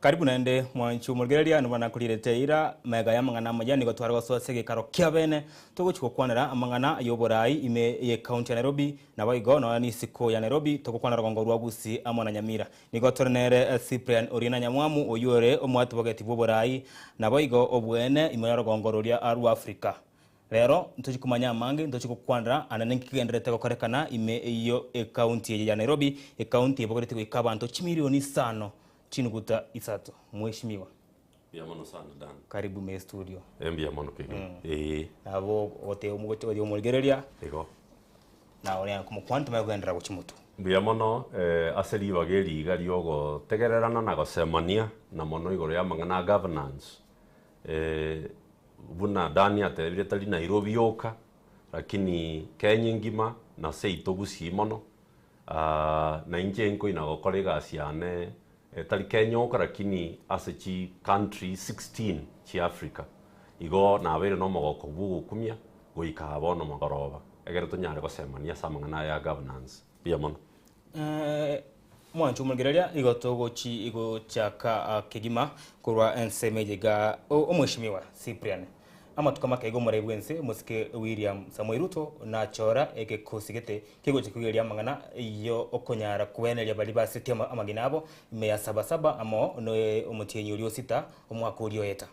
Karibu naende mwanchi omorigereria nigo nakorirete eira magega y'amang'ana amaya nigo tware gosoa ase egekaro kia bene togochia gokwanera amang'ana y'oborai ime y'ecounty ya Nairobi naboigo nonya n'isiko ya Nairobi togokwana rogongo rwa Gusii amo na Nyamira. Nigo tore nere Cyprian Orina Nyamwamu oyio ore omwatibogeti bw'oborai naboigo obweene ime y'orogongo roria rwa Africa. Rero ntochi komanya amange, ntochi gokwanera ande ninki kegendererete gokorekana ime eyio ecounty eye ya Nairobi, ecounty ebogoretie goika abanto chimilioni isano chinuguta isato. Mheshimiwa. Mbuya mono sana Dan. Karibu me studio. Eh, mbuya mono kegima. Ee. Nabo ogote omogote omorigereria. Igo. Na oria komokwana tomanye kogenderera gochia motwe. Mbuya mono eh, ase ribaga eri iga riogotegererana na gosemania na mono igoro y'amang'ana a governance. Eh, buna Dan atebire tari Nairobi yoka, lakini Kenya engima na seito Gusii mono. Na inche nkoina gokora egasi yane tari Kenya oka lakini ase chi country 16 chia Africa. Igo nabeire nomogoko bwogokumia goika aa bono mogoroba egere tonyare gosemania ase amang'ana aya ya governance. Mbuya mono. Mwanche omorigereria igo togochi gochaka kegima korwa ensemo eye iga omweshimiwa Cyprian Amatuko make iga omorai bw'ense omosike William Samoei Ruto nachora egekosi gete kegocha koigereria amang'ana y'okonyara koeneria baria basetie amagena abo ime ya Saba Saba amo nomotienyi oria o sita omwaka oria oeta.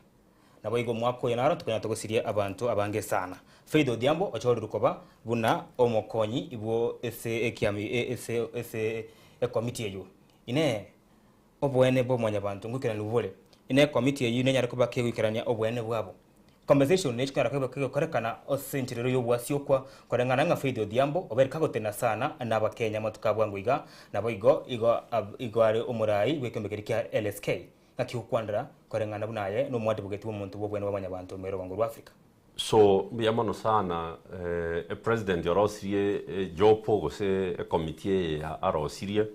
Naboigo omwaka oyo naro tokonyara togosiria abanto abange sana. Faith Odhiambo ochorirwe koba buna omokonyi bwo ase ekiami ase ase ekomiti eywo. Inee! Oboene bwa mwanyabanto ngoikeraniwu bore? Inee ekomiti eyio nenyare koba kegoikerania oboene bwabo? Compensation nechi konyara koba kegokorekana ase enchera ero y'obwasiokwa koreng'ana ng'a Faith Odhiambo obeire kagotena sana n'Abakenya amatuko a bwango iga, naboigo igo igo are omorai bw'ekeombe keria kia LSK. Ng'aki gokwanera koreng'ana buna aye nomwadvocate bw'omonto bw'oboene bwa mwanyabanto ime y'orogongo rwa Africa? So mbuya mono sana epresident orosirie ejopo gose ecommittee eye arosirie.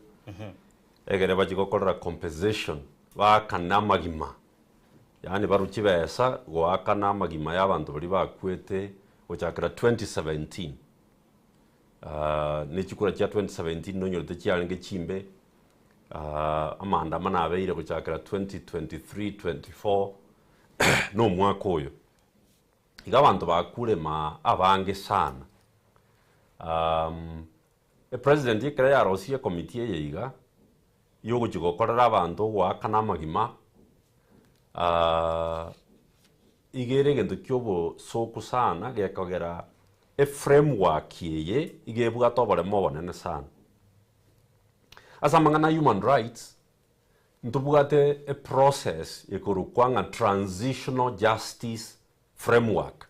Ekere bachia gokorera compensation, baakane amagima, yaani barwe chibesa goakana amagima ya abanto baria bakwete gochakera 2017. Ne chikura chia 2017 nonyorete chiarenge chimbe, amaandamano abeire gochakera 2023, 24 na omwaka oyo. Iga abanto bakure ma abange sana. Epresident ekero yarosirie ecommittee eye iga, yogochia gokorera abanto ogoakana amagima, iga ere egento kia obosoku sana gekogera eframework eye iga ebwate oboremo obonene sana. Ase amang'ana a human rights, ntobwate eprocess ekorokwa ng'a transitional justice framework.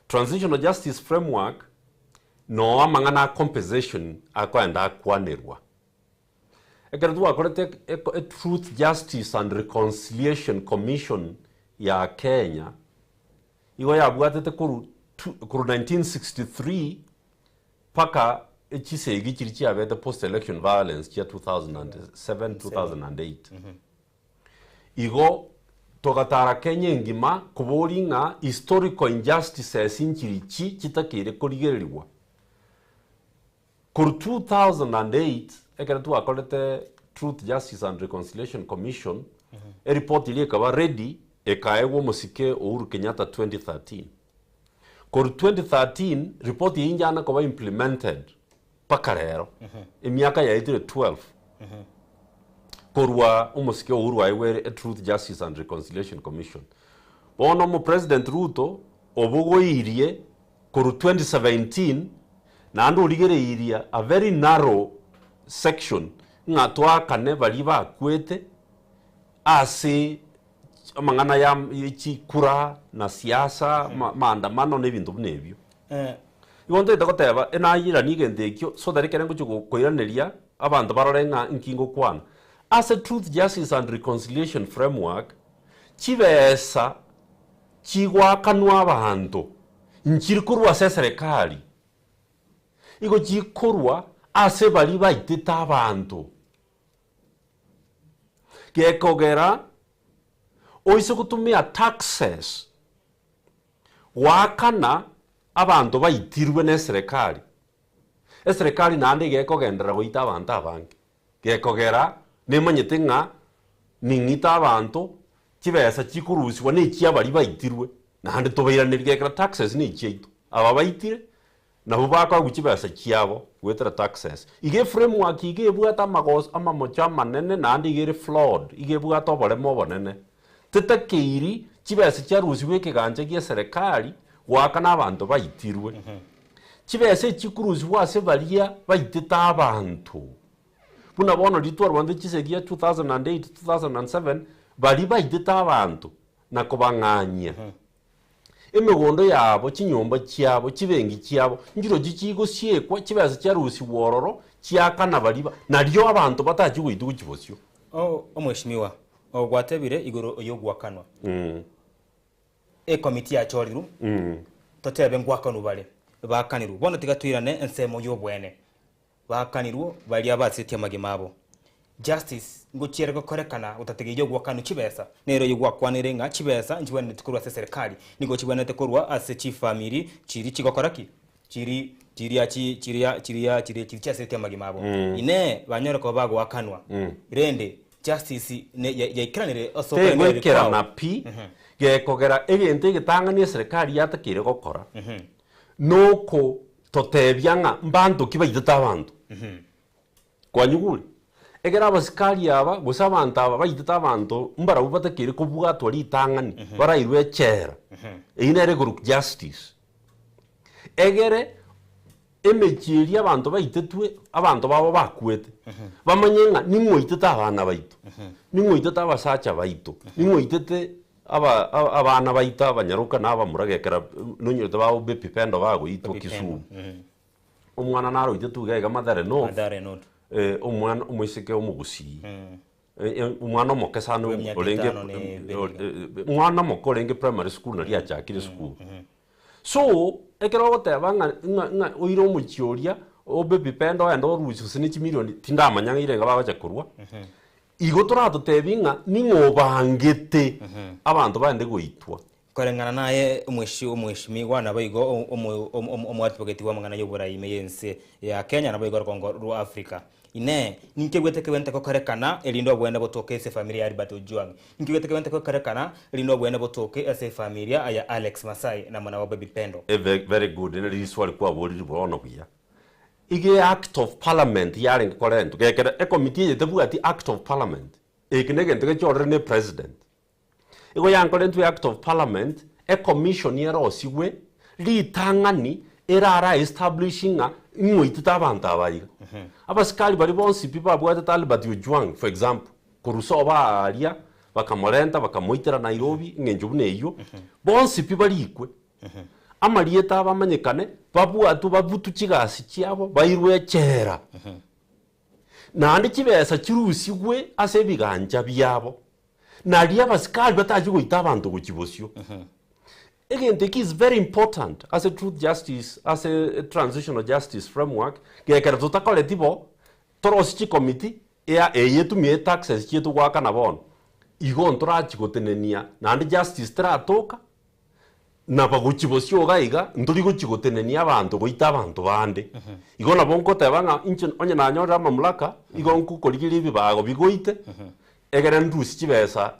Transitional justice framework noo amang'ana a compensation akoenda akwanerwa. Ekero twakorete e Truth, Justice and Reconciliation Commission ya Kenya, igo yabwatete korwa korwa 1963 mpaka chisegi chiria chiabete post election violence chia 2007, 2008. Igo togatara Kenya engima koboria ng'a historical injustices nchirichi chitakeire korigererigwa. Korwa 2008 ekero twakorete Truth, Justice and Reconciliation Commission, eripoti eria ekaba ready ekaegwa omosike Uhuru Kenyatta 2013. Korwa 2013 ripoti eyio inchana koba implemented mpaka rero, emiaka yaetire 12 korwa omosike Uhuru aegwe Truth, Justice and Reconciliation Commission. Bono omopresident Ruto obogoirie korwa 2017 naende origereirie a very narrow section ng'a toakane baria bakwete ase amang'ana ya chikura na siasa, maandamano na ebinto buna ebio. Igo ntagete goteba, enayiranie egento ekio so that ekere ngochia koiraneria abanto barore ng'a nki ngokwana. Ase Truth, Justice and Reconciliation Framework, chibesa chigoakanwa abanto nchiri korwa ase eserekari, igo chikorwa ase baria baitete abanto. Gekogera oise gotumia taxes Goakana abanto baitirwe neserekari, eserekari naende iga ekogenderera goita abanto abange, gekogera nemanyete ng'a. Ning'ite abanto, chibesa chikorusigwa na echia baria baitirwe, naende tobairanerie gekera taxes na echiaito. Aba baitire, nabwo bakoegwa chibesa chiabo goetera taxes. Iga eframework iga ebwate amagoso amamocho amanene naende iga ere flawed, iga ebwate oboremo obonene. Tetakeiri chibesa chiarusigwe ekegancha gia eserekari goakana abanto baitirwe. Chibesa echi chikorusigwa ase baria baitete abanto. Buna bono riria twarwanete chisegi ya 2008, 2007, baria baitete abanto na kobang'anyia emegondo yabo, chinyomba chiabo, chibenki chiabo, nchirochio chigosiekwa, chibesa chiarusigwa ororo, chiakana baria ba, nario abanto batachie goitwa gochia bosio. Omweshimiwa, gwatebire igoro y'ogoakanwa. Ekomiti yachorirwe, totebe ngoakanwa bare, baakanirwe. Bono tiga toirane ensemo y'obwene. Baakanirwe baria abasiretie amagima abo. Justice ngochiere gokorekana gotategeiri ogoakanwa chibesa. Nere oyio gwakwanire ng'a chibesa nchibwenereti korwa ase eserekari, nigo chibwenerete korwa ase chifamiri chiri chigokora ki? Chiri chiria chi chiria chiria chiria chiri chiasiretie amagima abo. Inee! Banyore koba bagoakanwa? Rende justice ne ya yaikeranire ase okoremereria kwao. Tegoikerana pi, gekogera egento egetang'ani eserekari yatakeire gokora, noko Totebia ng'a mbanto ki baitete abanto. Kwanyigure? Ekero abasikari aba gose abanto aba baitete abanto mbarabwo batakeire kobwatwa ritang'ani barairwe echela. Eyio nere ekorokwa justice. Egere emechie eria abanto baitetwe abanto babo bakwete bamanye ng'a ning'o oitete abana baito, ning'o oitete abasacha baito, ning'o oitete Aba abana baito abanyaroka na abamura gekera nonyorete ba Obepi Pendo bagoitwa Kisumu. Omwana naroitetwe iga iga Mathare North, Mathare North. omwana omoiseke omogusii. Omwana omoke sana Bwe emiaka orenge etano na ebere iga. omwana omoke orenge primary school naria achakire school. So, ekero ogoteba ng'a ng'a ng'a oire omochie oria Obepi Pendo ogende orusie gose ne chimilioni tindamanya ng'a irenga bagocha korwa. Igo toratotebie ng'a ning'o obangete abanto baende goitwa. Koreng'ana naye omweshi omweshimigwa naboigo omoadvocate bw'amang'ana y'oborai ime y'ense ya Kenya naboigo orogongo rwa Africa. Inee! Ninki egwete kegwente gokorekana erinde obwene botoke ase efamilia ya Albert Ojwang? Ninki egwete kegwente gokorekana erinde obwene botoke ase efamilia ya Alex Masai na mwana wa Baby Pendo? Very good, neri riswali kwaborire bono buya. Iga Act of Parliament yarenge korentwa, gekera ecommittee eye tebwati Act of Parliament, eke negento gechorire ne president. Igo yankorentwe Act of Parliament, ecommission erosigwe, ritang'ani erara establish ng'a ing'oitete abanto aba iga. Abasikari baria bonsi pi babwatete Albert Ojwang for example, korwa sobo aaria, bakamorenta bakamoitera Nairobi, eng'encho buna eyio, bonsi pi barikwe. Amarieta abo amanyekane, babwatwe babutwe chigasi chiabo, bairwe echela. Naende chibesa chirusigwe ase ebigancha biabo, nario abasikari batachie goita abanto gochia bosio. Egento eke is very important ase truth justice ase transitional justice framework, gekero totakoreti bo, torosie chicommittee ea eye etumie taxes chiaito goakana bono, igo ntorachi gotenenia naende justice teratoka. Na bagochia bosio iga iga, ntori gochia gotenenia abanto goita abanto bande. Igo nabo nkoteba ng'a inche onye nanyorire amamulaka, igo nkokorigeria ebibago bigoite, egere ndusie chibesa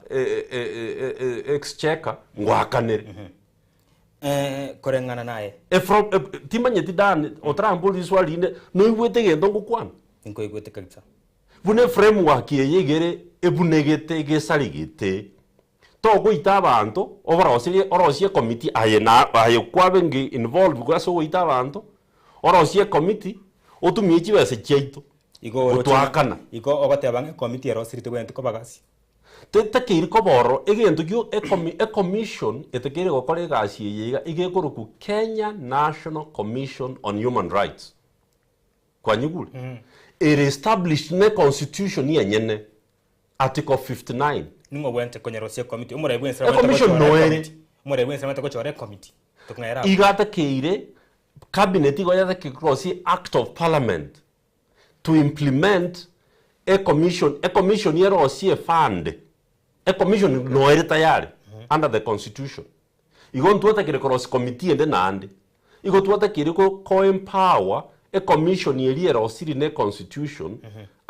exchequer ngoakanere. Koreng'ana naye. Efro timanyeti Dan, otaramborie riswali rinde, noigwete egento ngokwana? Nkoigwete kabisa. Buna eframework eye iga ere ebunegete egesaregete. Togoita abanto, obaroserie orosie ecommittee aye na aye kwabenge involved ase ogoita abanto, orosie ecommittee, otumie chibesa chiaito Igo oroche gotoakana. Igo ogoteba ng'a ecommittee erosiri tebwenereti koba gasi. Tetakeiri koba ororo, egento gio ecomi ecommission etakeire gokora egasi eye iga, iga ekorokwa Kenya National Commission on Human Rights. Kwanyigure? Ere established ne constitution enyene. Article 59. Ning'o obwenerete konyerosia ekomiti? Omorai bw'ense abwenerete Ecommission gochora noere. ekomiti. Omorai bw'ense abwenerete gochora ekomiti. Tokong'aera abwo. Iga atakeire, cabinet igo yatakeire korosia Act of Parliament to implement ecommission, ecommission erosie efund, ecommission noere tayari under the constitution. Igo ntwatakeire korosia committee ende naende. Igo twatakeire ko ko empower ecommission eria erosirie ne constitution.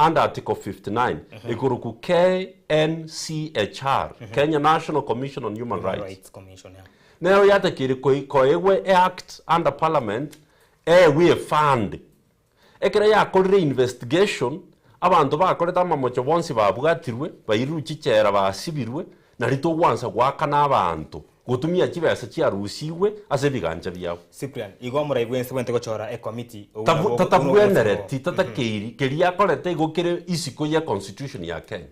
Under Article 59, ekorokwa KNCHR, Kenya National Commission on Human Human Rights. Rights Commission, yeah. Nero yatakeire koi- koegwa eact under parliament eegwe efund. Ekero yakorire investigation, abanto bakorete amamocho bonsi babwatirwe, bairirwe chichela basibirwe, nari togwansa goakana abanto gotumia chibesa chiarusigwe ase ebigancha biabo. Cyprian, igo omorai bwense bwente gochora ekomiti obwo Tabu- nabwo Tatabwenereti, tatakeiri, keria akorete igo kere isiko ye constitution ya Kenya.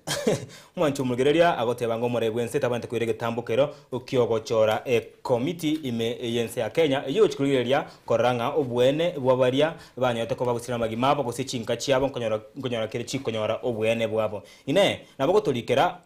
Omwanchi omorugereria agoteba ng'a omorai bwense tabwenerete koira egetambo kero kiogochora ekomiti ime y'ense ya Kenya eyio egochia korigereria korora ng'a oboene bwa baria banyorete koba gosira amagima abo gose chinka chiabo nkonyora nkonyora kere chikonyora oboene bwabo. Inee! Nabo gotorikera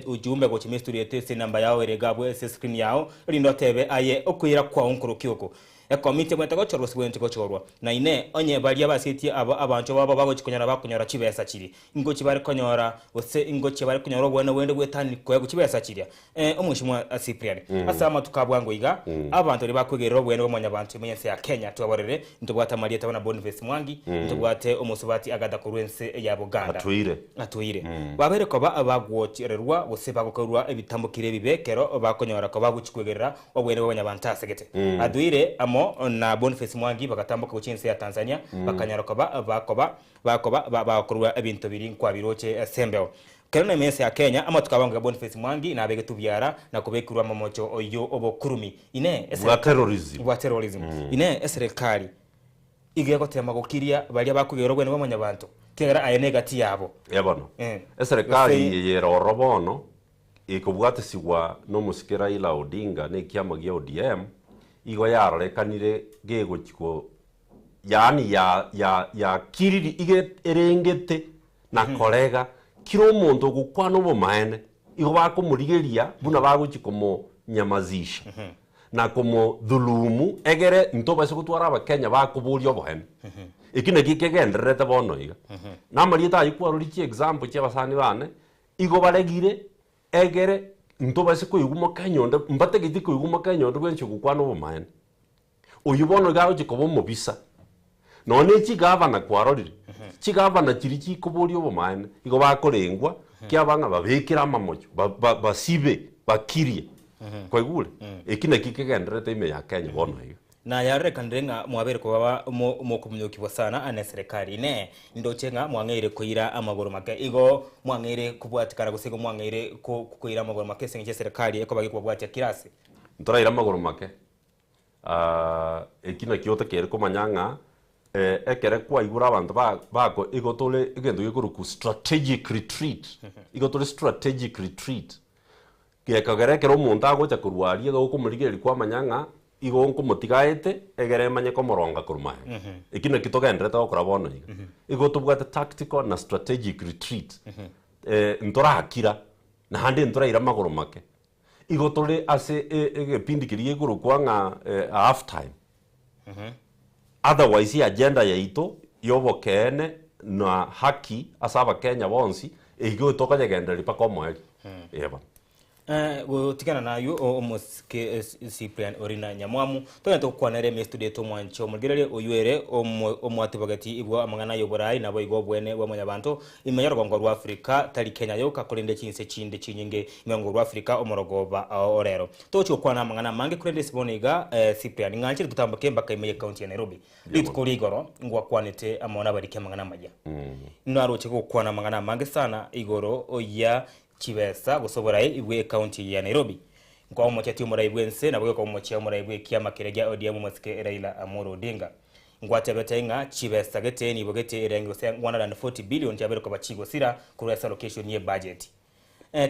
ujumbe gochia ime yaito ase enamba yao ere iga abwo ase escreen yao, erinde otebe aye okoira kwao nkoroki oko. Ekomiti ebwenerete gochorwa gose bwenereti gochorwa. Na inee! Onye baria basetie aba abanchwa babo bagochia konyora bakonyora chibesa chiria, ingochia bare konyora gose ingochia bare konyora oboene bwende bwetani koegwa chibesa chiria? Eh, Omweshimiwa Cyprian, ase amatuko a bwango iga, abanto baria bakwegerera oboene bwa mwanyabanto ime y'ense ya Kenya twaborere, ntobwate amarieta buna Boniface Mwangi, ntobwate omosubati Agatha korwa ense ya Buganda. Atweire. Atweire. Babeire koba bagwochererwa gose bagokorerwa ebitambokire ebibe ekero bakonyora koba gochia kwegerera oboene bwa mwanyabanto asegete. Atweire amo na Boniface Mwangi bagatamboka gochia ense ya Tanzania, bakanyora koba bakoba bakoba bagokorerwa ebinto biria nkwabiroche ase embeo. Kero na emesa ya Kenya, amatuko abange ga Boniface Mwangi nabegetwe biara na kobekerwa amamocho oyio obokurumi. Inee! Bwa terrorism. Bwa terrorism. Inee! Eserekari iga egotema gokiria baria bakogera obwene bwa mwanyabanto? Kiagera aye negati yabo. Ee bono, Eh. eserekari Gose- eye ere ororo bono, ekobwatesigwa nomosike Raila Odinga na ekiama gia ODM, igo yarorekanire gegochi ko yaani ya ya yakiriri iga erengete na korega kira omonto ogokwana obomaene, igo bakomorigeria buna bagochia komonyamazisha na komodhulumu egere ntobase gotwara abakenya bakoboria oboene. Eki nakio kegendererete bono iga. Na amarieta ayio kwarorire chiexample chia abasani bane, igo baregire egere ntobase koigwa mokenya onde, mbatageti koigwa mokenya onde bwensi ogokwana obomaene. Oyio bono iga agochia koba omobisa. Nonya ne chigavana kwarorire, chigavana chiria chikoboria obomaene, igo bakorengwa, kiaba ng'a babekere amamocho, ba- ba- basibe, bakirie. Kwaigure? Eki nakio kegendererete ime ya Kenya bono iga. Na yarorekanire ng'a mwabeire koba mo- mokomunyokigwa sana neserikari. Inee! Ndoche ng'a mwang'eire koira amagoro make. Igo mwang'eire kobwatikana gose igo mwang'eire ko- koira amagoro make ase eng'encho eserikari ekoba gekobabwatia kera ase. Ntoraire amagoro make. Eki nakio otakeire komanya ng'a ekere kwaigure abanto bako igo tore egento gekorokwa strategic retreat, igo tore strategic retreat. Gekogera ekero omonto agocha korwa aria iga okomorigereria kwamanya ng'a igo nkomotiga aete egere emanye komoronga korwa magega. Eki nakio togendererete gokora bono iga. Igo tobwate tactical na strategic retreat. Ntorakira naende ntoraira amagoro make. Igo tore ase egepindi keria gekorokwa ng'a half time. Otherwise agenda yaito y'obokeene na haki ase abakenya bonsi eyio tokonyegendereria mpaka omoerio. Ee bono. Gotigana naywo omosike Cyprian Orina Nyamwamu, togende togokwanere ime estudio yaito omwanche omorigereria oywo ere omwatibogeti bwa amang'ana y'oborai naboigo obwene bwa mwanyabanto Ime y'orogongo rwa Afrika, tari Kenya yoka, korende chinse chinde chinyinge ime y'orogongo rwa Afrika omorogoba o rero. Togochia gokwana amang'ana amange korende ase bono iga Cyprian, ng'anchire totamboke mpaka ime y'ecounty ya Nairobi. Rituko ria igoro ngwakwanete amo nabariki amang'ana amaya. Naroche gokwana amang'ana amange sana igoro ya chibesa gose oborai bw'ecounty ya Nairobi. Nkwamochetie omorai bw'ense nabo gokomochia omorai bw'ekiama keria gia ODM omosike Raila Amolo Odinga. Ngwatebete ng'a chibesa gete nibo gete erenge gose 140 billion chiabeire koba chigosira korwa ase allocation ye budget.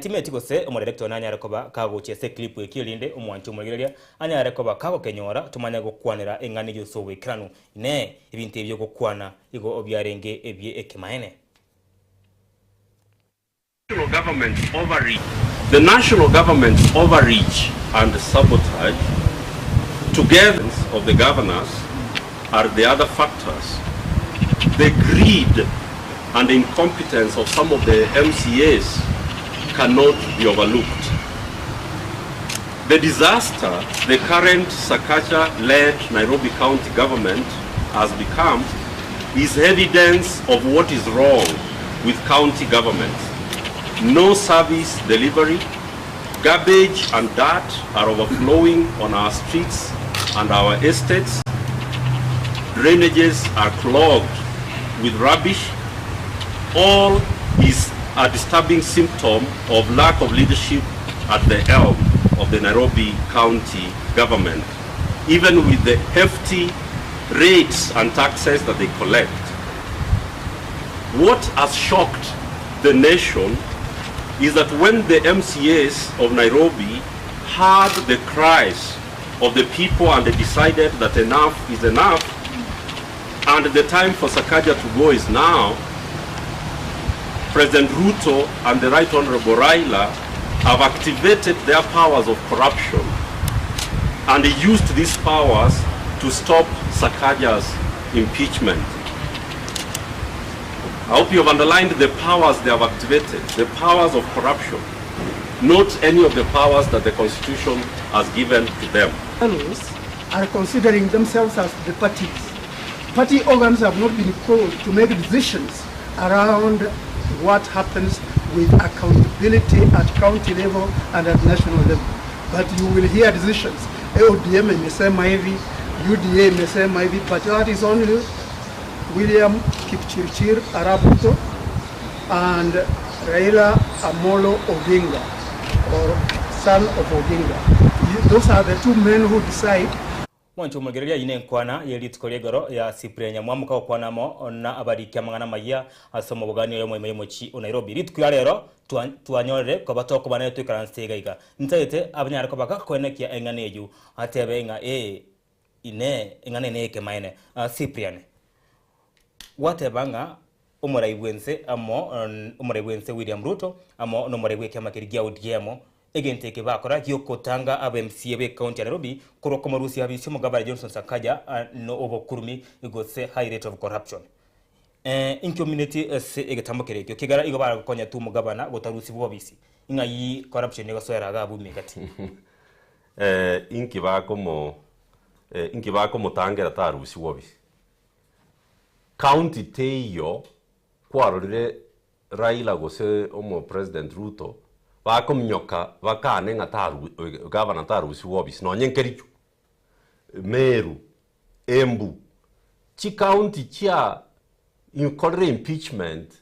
Timeti gose omodirector one anyare koba kagochia ase eclip eki erinde omwanchi omorigereria anyare koba kagokenyora tomanye gokwanera eng'ana eyio ase oboikeranu. Inee! Ebinto ebi ogokwana igo biarenge ebie ekemaene? The national government's overreach and sabotage together of the governors are the other factors. The greed and incompetence of some of the MCAs cannot be overlooked. The disaster the current Sakaja-led Nairobi County government has become is evidence of what is wrong with county governments. No service delivery, garbage and dirt are overflowing on our streets and our estates, drainages are clogged with rubbish, all is a disturbing symptom of lack of leadership at the helm of the Nairobi County government, even with the hefty rates and taxes that they collect. What has shocked the nation is that when the MCAs of Nairobi heard the cries of the people and they decided that enough is enough and the time for Sakaja to go is now, President Ruto and the Right Honorable Raila have activated their powers of corruption and used these powers to stop Sakaja's impeachment. I hope you have underlined the powers they have activated, the powers of corruption, not any of the powers that the Constitution has given to them. Fellows are considering themselves as the parties. Party organs have not been called to make decisions around what happens with accountability at county level and at national level. But you will hear decisions. ODM imesema hivi, UDA imesema hivi, but that is only William Kipchirchir Arap Ruto and Raila Amolo Odinga, or son of Odinga. Those are the two men who decide. Mwanche omogereria ine enkwana ye rituko ria igoro ya Cyprian Nyamwamu kagokwana amo na abariki amang'ana amayia ase omobogani oyomo ime y'omochie o Nairobi. Rituko ria rero twanyorire koba tokoba nere toikaranse iga iga. Ntagete abanyare koba gakoenekia eng'ana eyio atebe ng'a ee Inee, eng'ana eye ney'ekemaene? Cyprian, gwateba ng'a omorai bw'ense amo omorai bw'ense William Ruto amo nomorai bw'ekiama keria gia ODM egento eke bakora gi'ogotanga aba MCA b'ecounty ya Nairobi korwa komorusia abisi omogabana Johnson Sakaja no obokurumi gose high rate of corruption. Inki ominetie ase egetambo keria ekio? Kegera igo baragokonya tu omogabana gotarusibwa obisi. Ing'ai corruption egosoera iga abwo ime gati? Inki bakomo inki bakomotangera tarusigwe obisi? County teiyo kwarorire Raila gose omo President Ruto bakominyoka bakane ng'a taru governor tarusigwe obisi nonye nkericho, Meru, Embu, chicounty chia inkorire impeachment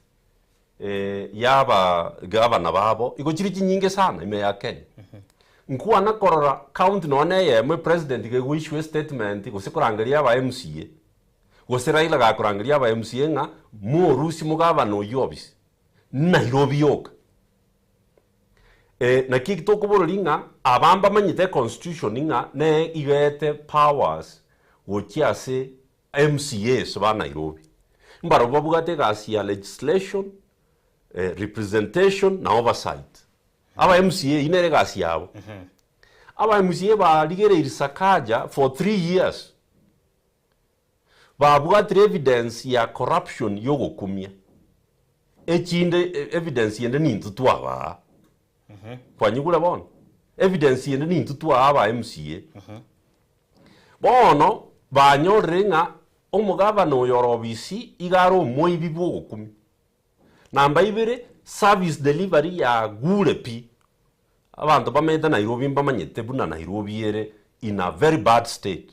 ya abagavana babo igo chire chinyinge sana ime ya Kenya. Nkwana korora county nonya na eyemo epresident iga egoissue estatement gose korangeria aba MCA gose Raila gakorangeria aba MCA ng'a morusie mogavana oyio obisi. Nairobi yoka. Naki eki tokobororia ng'a aba mbamanyete econstitution ng'a ne iga powers gochia ase MCAs ba Nairobi mbarabwo babwate egasi ya legislation, representation na oversight. Aba MCA eyio nere egasi yabo. Aba MCA barigereirie Sakaja for 3 years, babwatire evidence ya corruption yogokumia. Echinde evidence yende nintwe twabaa. Kwanyigure bono? Evidence yende nintwe twaa aba MCA. Bono banyorire ng'a omogavana oyo ore obisi iga are omoibi bwa ogokumia. Namba ibere, service delivery yagure pi. Abanto bamenyete Nairobi mbamanyete buna Nairobi ere in a very bad state.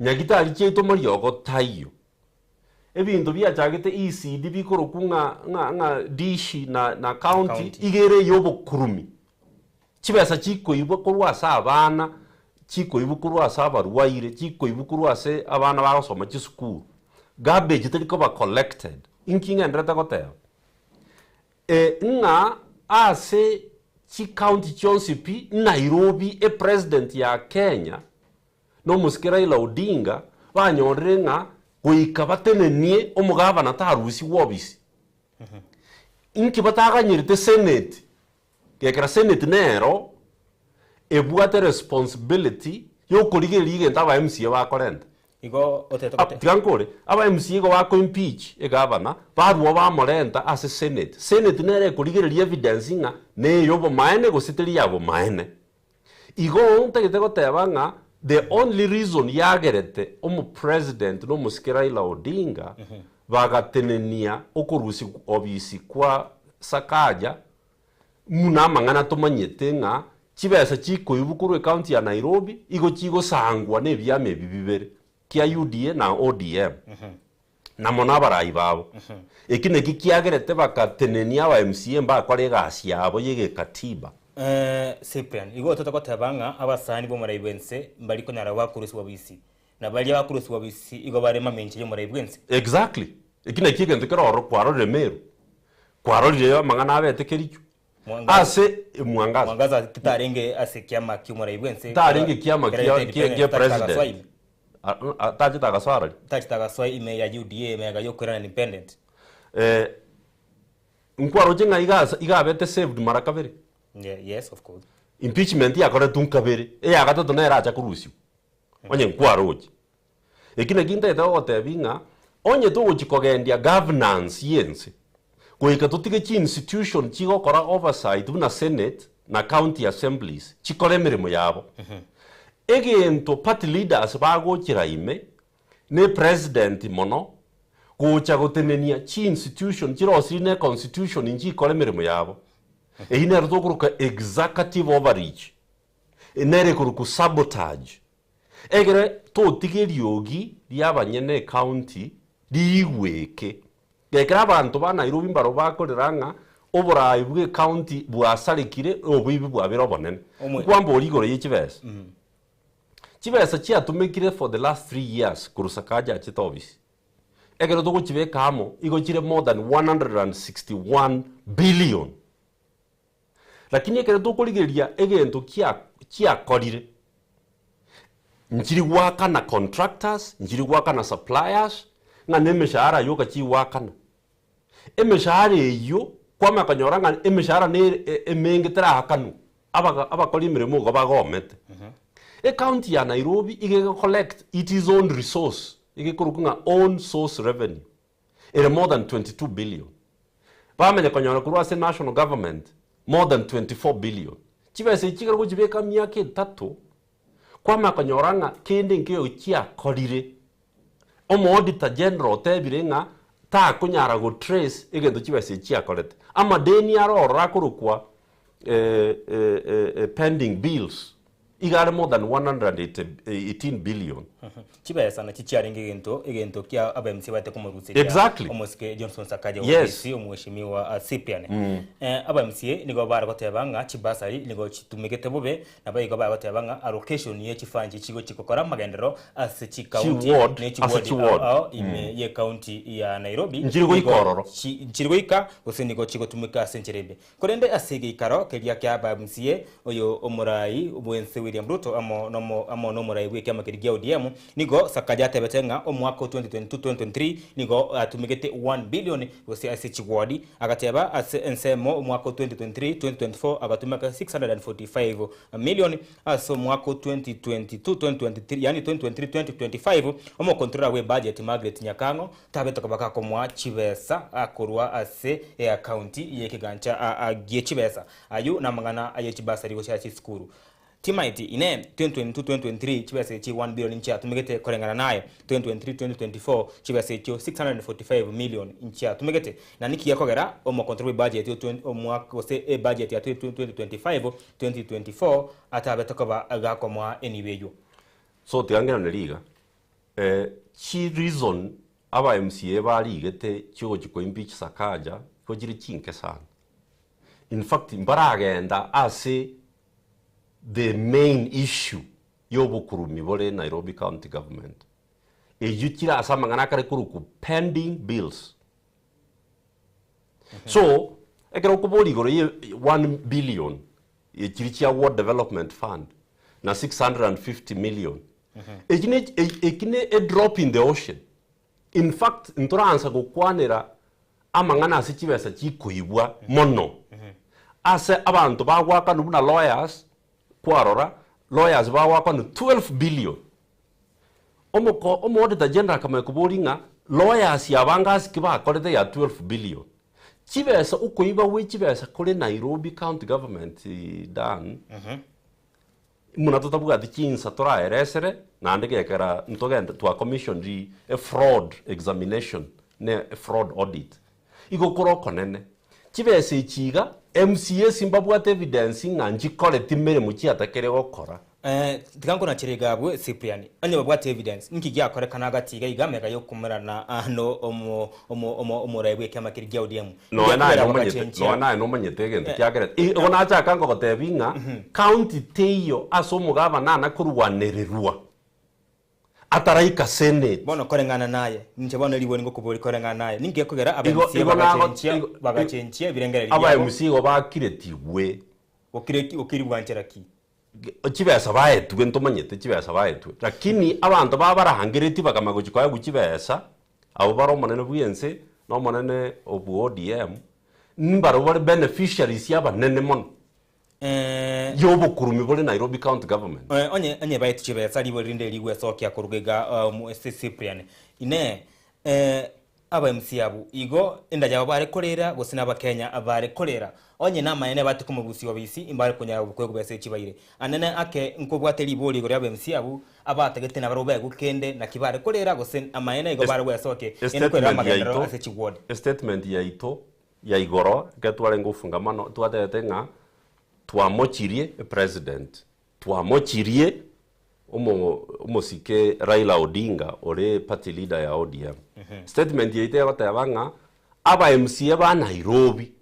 Nyagitari chiaito mariogo taiyo. Ebinto biachagete ECD bikorokwa ng'a ng'a ng'a dishi na na county County. iga ere ya obokurumi. Chibesa chikoibwa korwa ase abana, chikoibwa korwa ase abarwaire, chikoibwa korwa ase abana bagosoma chisukuru. Garbage teri koba collected. Inki ng'enderete goteba? Ng'a ase chicounty chionsi pi, Nairobi epresident ya Kenya na omosike Raila Odinga banyorire ng'a goika batenenie omogavana tarusigwe obisi. Inki bataganyerete senate, gekera senate nero ebwate responsibility yokorigereria egento aba MCA bakorenta. Igo otete gote. Tiga nkore, aba MCA igo bako impeach egavana, barua bamorenta ase senate. Senate nere ekorigereria evidence ng'a neye obomaene gose teri ya bomaene. Igo ntagete goteba ng'a the only reason yagerete omopresident na omosike Raila Odinga. bagatenenia okorusigwa obisi kwa Sakaja, buna amang'ana tomanyete ng'a chibesa chikoibwa korwa ecounty ya Nairobi igo chigosangwa na ebiama ebi bibere, kia UDA na ODM, na mono abarai babo. Eki naki kiagerete bagatenenia aba MCA mbakore egasi yabo ya egekatiba. Cyprian, igo otete goteba ng'a abasani b'omorai bw'ense mbari konyara bakorusigwa bisi, Na baria bakorosigwa bisi igo bare mamincha y'omorai bw'ense. Exactly. Eki nakio egento kere ororo kwarorire Meru, kwarorire amang'ana abete Kericho, Mwangaza. ase Mwangaza. Mwangaza titarenge ase ekiama ki'omorai bw'ense. Tarenge ekiama Kera kia ete kia independent, kia tachete agasoa president. ime. A- a- Tachete agasoa arari. Tachete agasoa ime ya UDA mega y'okoirana independent. Eh, nkwaroche ng'a iga ase iga abete saved mara kabere. Yeah, yes, of course. Impeachment yakoretwe nkabere, eya gatato nere acha korusiwa. Onye nkwaroche. Eki nakio ntagete gogotebia ng'a onye togochia kogendia governance y'ense, goika totige chi institution chigokora oversight buna senate na county assemblies chikore emeremo yabo. Egento party leaders bagochera ime ne president mono gocha gotenenia chi institution chirosiri ne constitution nchikore emeremo yabo. Eyio nero tokoroka executive overreach. Nere ekorokwa sabotage. Ekere totiga eriogi ri'abanyene ecounty riigweke. Ekero abanto ba Nairobi mbarobwo bakorera ng'a oboraai bw'ecounty bwasarekire oboibi bwabire obonene. Omwe- Nkwamboria igoro ye chibesa. Chibesa chiatumekire for the last 3 years korwa Sakaja achete ofisi. Ekero togochibeka amo igo chire more than 161 billion. Lakini ekero tokorigereria egento kia chiakorire, nchiri goakana contractors, nchiri goakana suppliers, ng'a na emeshahara yoka chigoakana. Emeshahara eyio, kwamanya konyora ng'a emeshahara nere e- emenge teraakanwa, abaga abakori emeremo igo bagomete. Ecounty ya Nairobi iga ego collect its own resource, iga ekorokwa ng'a own source revenue. ere more than 22 billion. Bamanya konyora korwa ase national government more than 24 billion. Chibesa echi chikare gochibeka emiaka etato, kwamanya konyora ng'a kende nkeiyo chiakorire. Omo auditor general otebire ng'a takonyara go trace egento chibesa echi chiakorete. Amadeni aro ororo akorokwa pending bills iga are more than 118 billion. Chibesa nachi chiarenge egento egento kia aba MCA baete komoruseria omosike Johnson Sakaja ofisi omweshimiwa Cyprian. Aba MCA nigo bare goteba ng'a chibasari nigo chitumegete bobe nabo igo bare goteba ng'a allocation ye chifanchi chigochi gokora amagenderero ase chicounty ne chiward ao ao ime ye county ya Nairobi Nchiri goika nigo ororo. nchiri goika gose nigo chigotumeka ase enchera embe. Korende ase egeikaro keria kia MCA, oyo omorai bw'ense William Ruto amo nomo amo nomorai bw'ekiama keria gia ODM, nigo Sakaja atebete ng'a omwaka o 2022-2023 nigo atumegete 1 billion gose ase chigwodi. Agateba ase ensemo omwaka o 2023-2024 agatumeka 645 million ase omwaka o 2022-2023 yaani 2023-2025 omocontroller bw'ebudget Margaret Nyakang'o Tabete koba gakomoa chibesa korwa ase eakaunti y'ekegancha gie chibesa. Ayio namang'ana aye chibasari gose ase chisukuru. Timaeti inee 2022-2023 chibesa echi 1 billion nchiatumegete koreng'ana naye 2023-2024 chibesa echio 645 million nchiatumegete na niki gekogera omocontrol bwe budget o 20 omwaka gose ebudget ya 2025-2024 atabete koba gakomoa enibo eyio. So tiga ngerane iga, Chi reason aba MCA barigete chiogochi ko impeach Sakaja igo chire chinke sana. In fact mbaragenda ase the main issue ya obokurumi bore Nairobi County Government. Eyio chire ase amang'ana akare korokwa pending bills. So, ekero okoboria igoro ye 1 billion chiria chia Ward Development Fund na 650 million, eki ne eki ne a drop in the ocean. In fact, ntoransa gokwanera amang'ana ase chibesa chikoibwa mono ase abanto bagoakanwa buna lawyers, kwarora lawyers bagoakanwa 12 billion. Omoko omo auditor general akamanya koboria ng'a lawyers aba ngasi ki bakorete ya 12 billion. Chibesa okoiba gwe chibesa kore Nairobi county government Dan, buna totabwati chinsa toraeresere naende gekera ntogende twa commissioned a fraud examination. ne fraud audit. Igo kore okonene. Chibesa echi iga, MCAs mbabwate evidence ng'a nchikoreti meremo chiatakire gokora. Tiga nkonachere iga abwo Cyprian, onye babwate evidence, ninki giakorekana agati iga iga amega yokomerana no omo omo omo omorai bw'ekiama keria gia ODM. Nonya naye Ngiakobera nomanyete, bagachenchia. nonya naye nomanyete egento kiagerete. Igo nachaka ngogotebi ng'a county teiyo ase omogabana ana korwanererwa. Ataraika Senate. Bono koreng'ana naye, inche bono eribori ngokoboria koreng'ana naye, ninki gekogera aba Igo MCA igo nago bagachenchia igo bagachenchia ebirengererio aba biabo? MC igo bakiretigwe. Gokire gokirigwa nchera ki? Chibesa baetwe ntomanyete chibesa baetwe, lakini abanto babarangeretie bakamanya gochia koegwa chibesa, abwo bare omonene bwense na omonene obwo ODM, mbarabwo bare beneficiaries abanene mono. Y'obokurumi bore Nairobi County Government. Onye onye baetwe chibesa ribori rinde rigwesokia korwa iga ase Cyprian. Inee, aba MC abwo igo enda yabo bare korera gose nabakenya bare korera? Onye namaene bati komorusia obisi imbare konyara koegwa besa echi baire. Anene ake nkobwate ribori igoro y'aba MC abwo abatagete nabarabwo baegwe kende naki bare korera gose amaene igo bare gwesokia ende korera Estatement amagenderero yaito ase chiward. Estatement yaito ya igoro ekero twarenge ofungamano twatebete ng'a twamochirie epresident, twamochirie omo omosike Raila Odinga ore party leader ya ODM. Statement yaito egoteba ng'a aba MCA ba Nairobi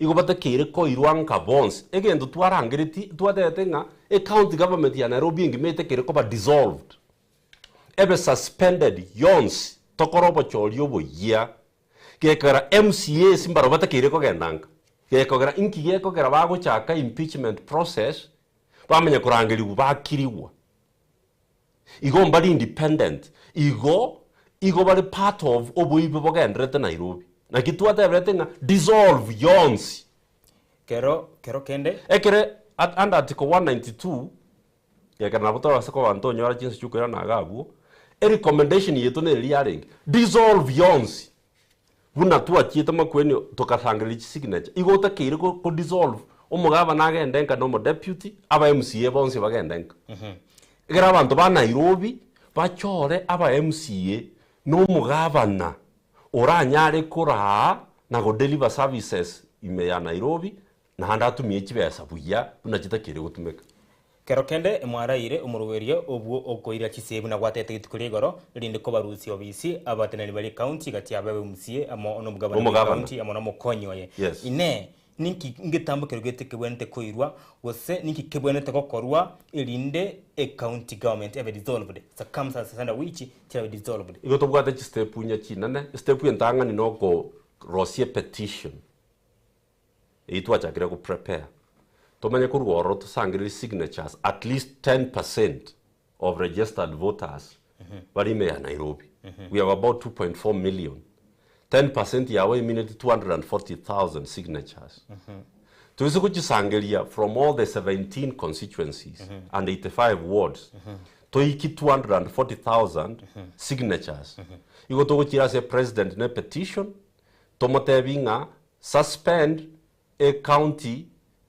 igo batakeire koirwa nka bonsi, egento twarangeretie twatebete ng'a ecounty government ya Nairobi engima etakeire koba dissolved, ebe suspended yonsi tokore obochori oboyia. Gekogera MCAs mbarabwo batakeire kogenda nka. Gekogera inki gekogera bagochaka impeachment process bamanya korangerigwa bakirigwa. Igo mbari independent, igo igo bare part of oboibi bogendererete Nairobi. Naki twateberete ng'a dissolve yonsi. Kero kero kende. Ekere at under article 192, gekero nabo torase koba ntonyora chinsa chiokoirana iga abwo, erecommendation yaito neri yarenge, dissolve yonsi. Buna twachiete makweni tokasangereria chisignature, igo otakeire ko ko dissolve, omogabana agende nka na omodeputy, aba MCA bonsi bagende nka. Ekero abanto ba Nairobi, bachore aba MCA na omogabana oranyare koraa na godeliver services ime ya Nairobi, naende atumie chibesa buya buna chitakeire gotumeka. Kero kende mwaraire omoroberio obwo okoira chisegi na gwatete rituko ria igoro, erinde kobarusia obisi abateneneri baria ekaunti gati yabo abe MCA amo nomogabana Omogabana. bw'ekaunti amo nomokonyi oye. Yes. Inee! Ninki ngetambo keria gete kebwenerete koirwa, gose ninki kebwenerete gokorwa erinde ecounty government ebe dissolved, circumstances under which chirabe dissolved? Igo tobwate chistep inye chinene, estep entang'ani nokorosia epetition. Eyio twachakire go prepare tomanye korwa ororo tosangererie signatures at least 10% of registered voters bare ime ya Nairobi. We have about 2.4 million. 10% yabo emineti 240,000 signatures. Toise gochisangeria from all the 17 constituencies and 85 wards toiki 240,000 signatures. Igo togochira ase president ne petition Tomotebi ng'a suspend e county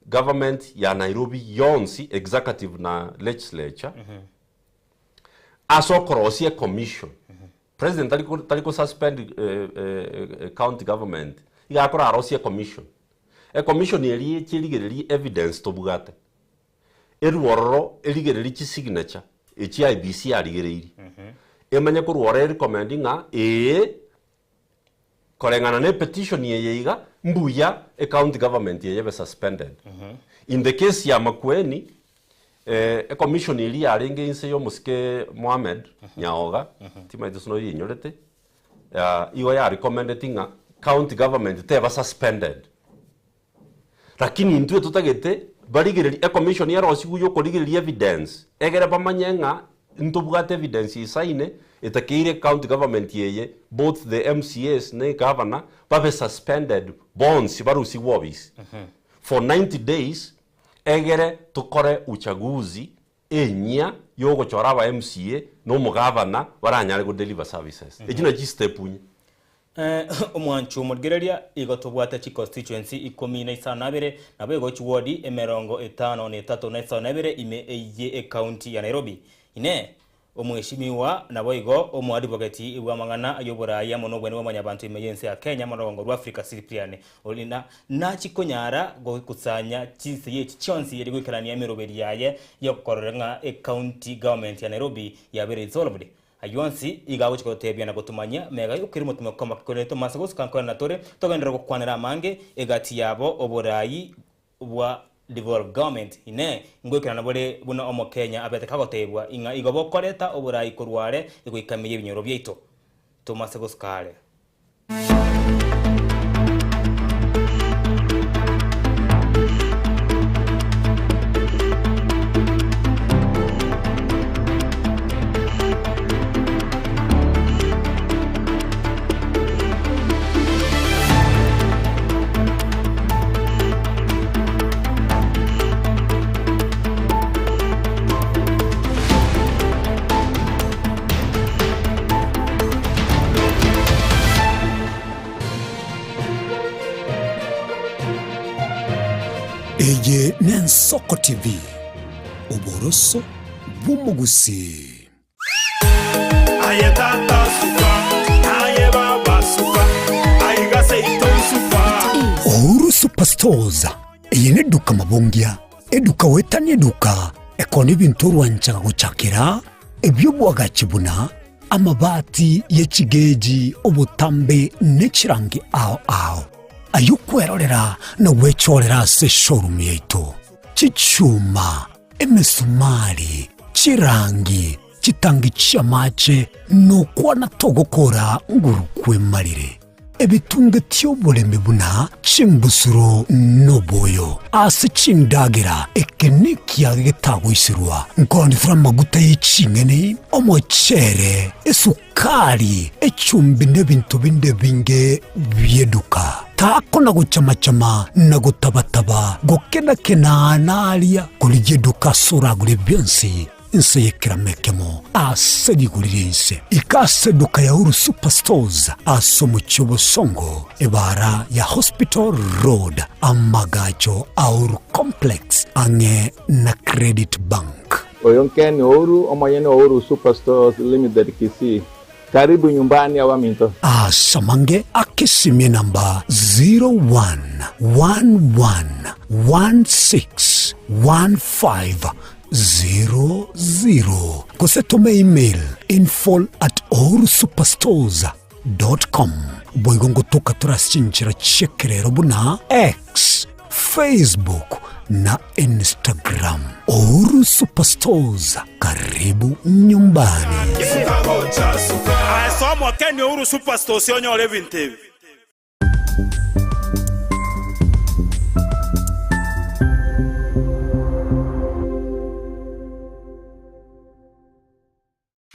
government ya Nairobi yonsi executive na legislature ase okorosia e commission. President tari ko tari ko suspend county government iga akorarosie e commission. E commission eria eche erigererie evidence tobwate, erwe ororo erigererie chisignature echi IEBC yarigereirie, emanye korwa ororo erecommend ng'a ee. Koreng'ana ne petition eye iga, mbuya e county government eye ebe suspended. In the case ya Makueni, eh, e commission eria yarenge inse ya omosike Mohamed Nyaoga, timaeti gose noyeinyorete, ah, igo ya recommendeti ng'a county government teba suspended. Lakini intwe totagete barigererie ecommission erosigwe yokorigereria evidence egere bamanye ng'a ntobwate evidence isaine etakeire county government eye both the MCAs ne governor babe suspended bonsi barusigwe office for 90 days egere tokore uchaguzi enyia yogochora aba MCA na omogavana baranyare go deliver services. Echio nachio chistep inye. Omwancho omorigereria, igo tobwate chiconstituency ikomi na isano na abere, naboigo chiwodi emerongo etano na etato na isano na ibere ime eye ecounty ya Nairobi. Inee! Omweshimiwa naboigo omoadvocate bw'amang'ana ay'oboraai amo nobwene bwa mwanyabanto ime y'ense ya Kenya amo n'orogongo rwa Africa Cyprian Olina nachi konyara gokusanya chinse echi chionsi erio goikerania emeroberi yaye y'okorora ng'a ecounty government ya Nairobi yabeire dissolved. Ayio onsi iga agochia gotebia na gotomanyia mega y'okeri omotume komaka korende tomase gosuka nkorana tore togenderere gokwanera amange egati yabo oboraai bwa devolved government. Inee, ngoikerana bore buna Omokenya abete kagotebwa ing'a igo bokoreta oboraai korwa are goika ime y'ebinyoro biaito? Tomase gosuka are. Eye n'Ensoko TV, oboroso bw'omogusii. Aye tata suka, aye baba suka, aiga seito suka. Uhuru Superstores, eye neduka mabongia, eduka goetania eduka ekona ebinto orwanchaga gochakera, ebi'obwagachi buna amabati ye chigeji, obotambe ne chirangi ao ao, ayio kwerorera na gwechorera ase eshowroom yaito, chichuma, Emesumari, chirangi, chitangi chi'amache, nokwana togokora nguru kwemarire. Ebitunge ti'oboremi buna chimbusuro noboyo ase chindagera, eke nekiage getagoiserwa, nkoonithera amaguta ye ching'eni, omochere, esukari, echumbi nebinto binde ebinge bi'eduka. Takona gochama-chama na gotaba-taba, gokena-kena naria, korigia eduka ase oragure bionsi, inse y'ekerama ekemo ase rigori ri'ense. Ika ase eduka ya Uhuru Superstores ase omochie o Bosongo, ebaara ya Hospital Road, amagacho a Uhuru Complex, ang'e na Credit Bank. Oyo Ken Ouru, omonyene o Uhuru Superstores Limited Kisii. Karibu nyumbani abaminto. Asamange akesimie namba 0111161500 gose tome email info at uhurusuperstores dot com. Boigo ngotoka tore ase chinchera chi'ekerero buna X, Facebook na Instagram. Uhuru Superstores, karibu nyumbani. Aye somo Ken Uhuru Superstores onyore ebinto ebi.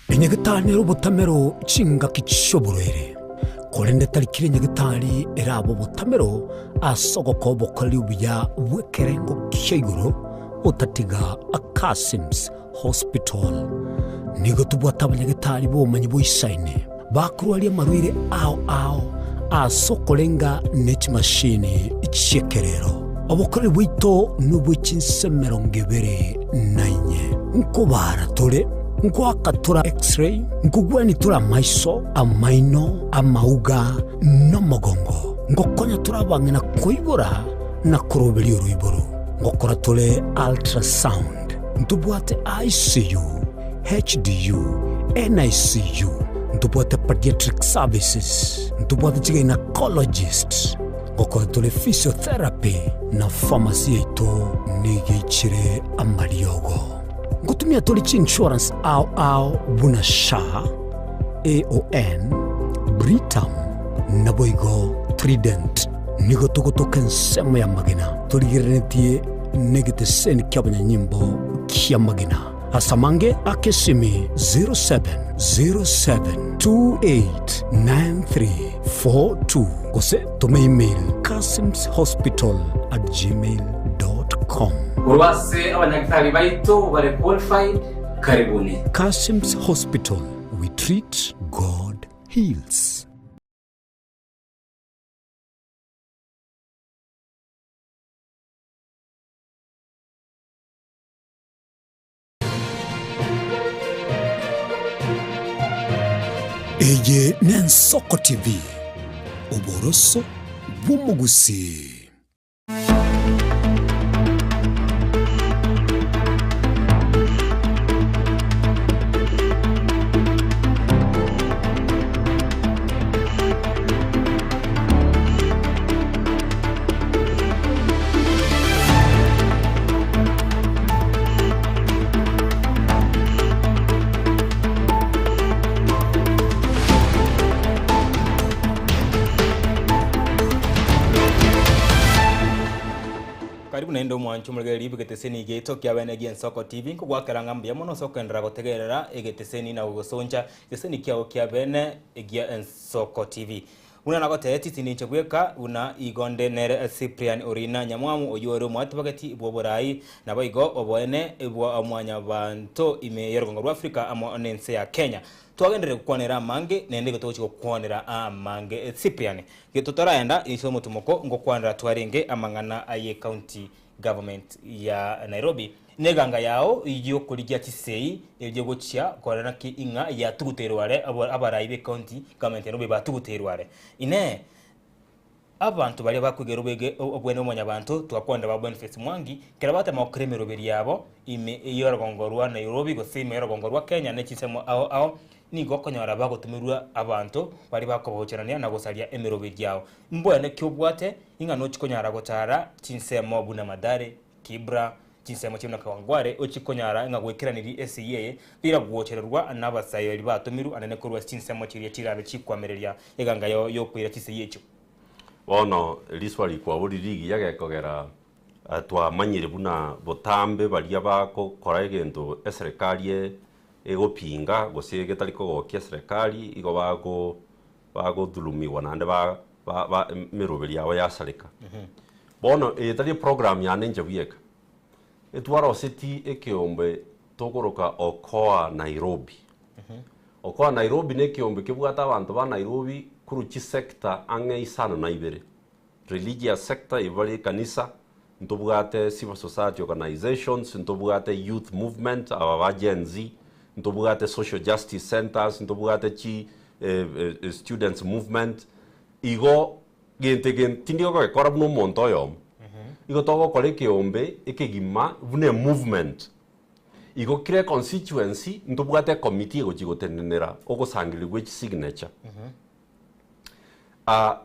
Enyagitari nere obotamero chingaki chi'oborwaire, korende tari kera enyagitari erabe obotamero ase ogokoa obokoreri obuya bw'ekerengo kia igoro otatiga Akasim's Hospital. Nigo tobwate abanyagitari b'obomanyi boisaine bakorwaria amarwaire ao ao ase okorenga ne chimashini chi'ekerero. Obokoreri bwaito nobwe chinse emerongo ebere na inye. Nkobaara tore, nkoaka tore X-ray, nkogwania tore amaiso, amaino, amauga, na omogongo. Ngokonya tore abang'ina koibora na koroberia oroiboro. Ngokora tore ultrasound. Ntobwate ICU, HDU, NICU, ntobwate pediatric services, ntobwate chigynecologist, Gokora tore physiotherapy na pharmacy yaito nigo eichire amariogo. Ngotumia tore chiinsurance ao ao buna SHA, AON, Britam naboigo Trident. Nigo togotoka ensemo ya magena torigereretie negeteseni ki'abanyanyimbo ki'amagena. Ase amange ake esimi 0707289342 gose toma email kasimshospital@gmail.com. Korwa ase abanyagitari baito bare qualified, karibuni. Kasim's Hospital, we treat, God heals. Eye n'Ensoko TV, oboroso bw'omogusii. Karibu naende omwancho omorigereria bw'egeteseni giaito kia bene gi'Ensoko TV. Nkogwakera ng'a mbuya mono ase okoenderera gotegerera egeteseni na gogosoncha egeteseni kiago kia bene gia Ensoko TV. Buna nagoteetie, tindi inche bweka, buna igo nde nere Cyprian Orina Nyamwamu, oyio ore omwatibageti bw'oboraai, naboigo oboene bwa Mwanyabaanto ime y'orogongo rw'Afrika amo nense ya Kenya. Twagenderire gokwanera amange, naende igo togochia gokwanera amange. Cyprian, totaragenda inse omotumoko ngokwanera twarenge amang'ana aye county government ya Nairobi. Neganga yao y'okorigia chisei erio gochia korora naki ing'a yatuguteirwe are abarai be county government ya Nairobi batuguteirwe are. Inee! Abanto baria bakwegera obwege obwene bwa mwanyabanto twakwanera ba Boniface Mwangi kera batema gokora emeroberi yabo ime y'orogongo rwa Nairobi gose ime y'orogongo rwa Kenya ne chinsemo ao ao nigo okonyora bagotomerwa abanto baria bakobaocherania na gosaria emeroberi yao. Mbwene ki obwate ing'a nochi konyara gotara chinsemo buna Mathare, Kibra, chinsemo chia buna Kawangware, ochie konyara ng'a gwekeranirie esegi eye biragochererwa n'abasae baria batomirwe anene korwa ase chinsemo chiria chirabe chikwamereria eganga yao y'okoira chisegi echio. Bono riswali kwabo riria rigiya gekogera twamanyire buna botambe baria bagokora egento eserekari egopinga gose getari kogokia eserekari igo bago bagothulumigwa naende ba ba ba emeroberi yabo yasareka. Bono eye tari eprogram yane inche bweka, etwaroseti ekeombe tokoroka Okoa Nairobi. Okoa Nairobi na ekeombe kebwate abanto ba Nairobi korwa chisector ang'e isano na ibere. Religious sector ebare ekanisa, ntobwate civil society organisations, ntobwate youth movement aba ba Gen Z, ntobwate social justice centres, ntobwate chi students movement, igo gento eke tindi gokegekora buna omonto oyomo, igo togokora ekeombe ekegima buna emovement. Igo kera econstituency ntobwate ecommittee egochia gotenenera ogosangereria gwe chisignature. Ah,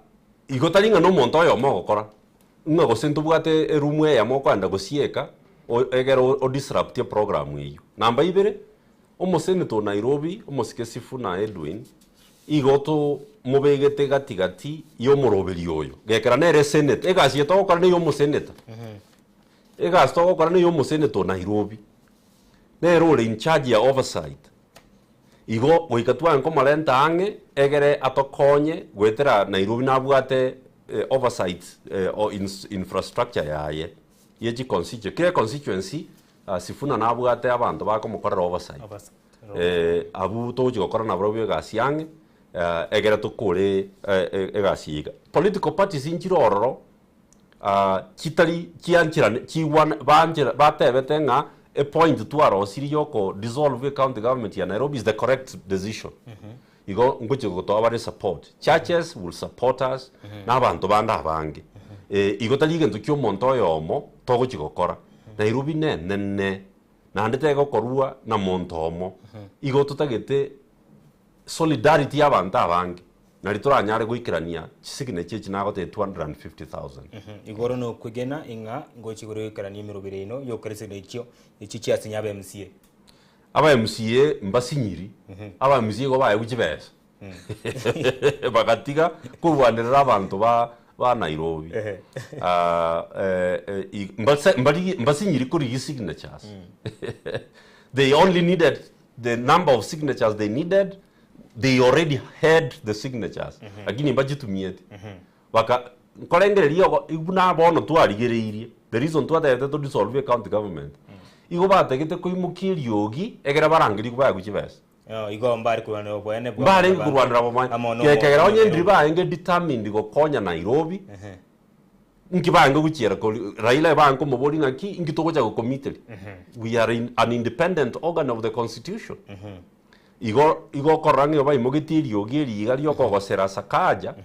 igo tari ng'a nomonto oyomo ogokora, ng'a gose ntobwate eroom eyemo okoenda gosieka o egere odisrupt eprogram eyio. Namba ibere, omosenator o Nairobi, omosike Sifuna Edwin, igo tomobegete gati gati ya omoroberi oyo, gekera nere esenator, egasi eye togokora neya omosenator, egasi togokora neya omosenator o Nairobi, nere ore in charge ya oversight. Igo goika tware nkomorenta ang'e egere atokonye goetera Nairobi nabwate oversight o infrastructure yaye ye chi constituency. Kera econstituency Sifuna nabwate abanto bakomokorera oversight. Abwo togochi gokora nabarobwo egasi ang'e egere tokore egasi eye iga. Political parties nchire ororo chitari chiancherane chigwana banchera batebete ng'a epoint twarosirie ya oko dissolve ecounty government ya Nairobi is the correct decision. Igo ngochia gotoa bare support. Churches will support us na abanto bande abange. Igo tari egento kia omonto oyomo togochia gokora. Nairobi nenene naende tegokorwa na monto omo. Igo totagete Solidarity y'abanto abange, nari toranyare goikerania chisignature echi nagotebia 250,000. Igoro nokwegena ing'a ngochia igoro goikerania emeroberi yaino y'okora chisignature echio echio chiasinya aba MCA. Aba MCA mbasinyiri, aba MCA igo baegwe chibesa bagatiga korwanerera abanto ba ba Nairobi. Mbasinyiri korigia signatures. They only needed The number of signatures they needed, they already had the signatures, lakini mbachitumieti. Baka nkorengereria ogo buna bono twarigereirie, the reason twatebete to dissolve county government, igo batagete koimokia eriogi ekero barangerigwe baegwe chibesa. Oh, igo mbare korwanera oboene bwa Mbarenge abanto korwanera oboene. amo no Gekegera onye omo- ndiri barenge determined gokonya Nairobi, Inki barenge gochiera kori Raila barenge komoboria ng'aki inki togocha gokomiteri? We are in an independent organ of the constitution. Igo igo okorora ng'a baimogetie eriogi eri iga riokogosera Sakaja,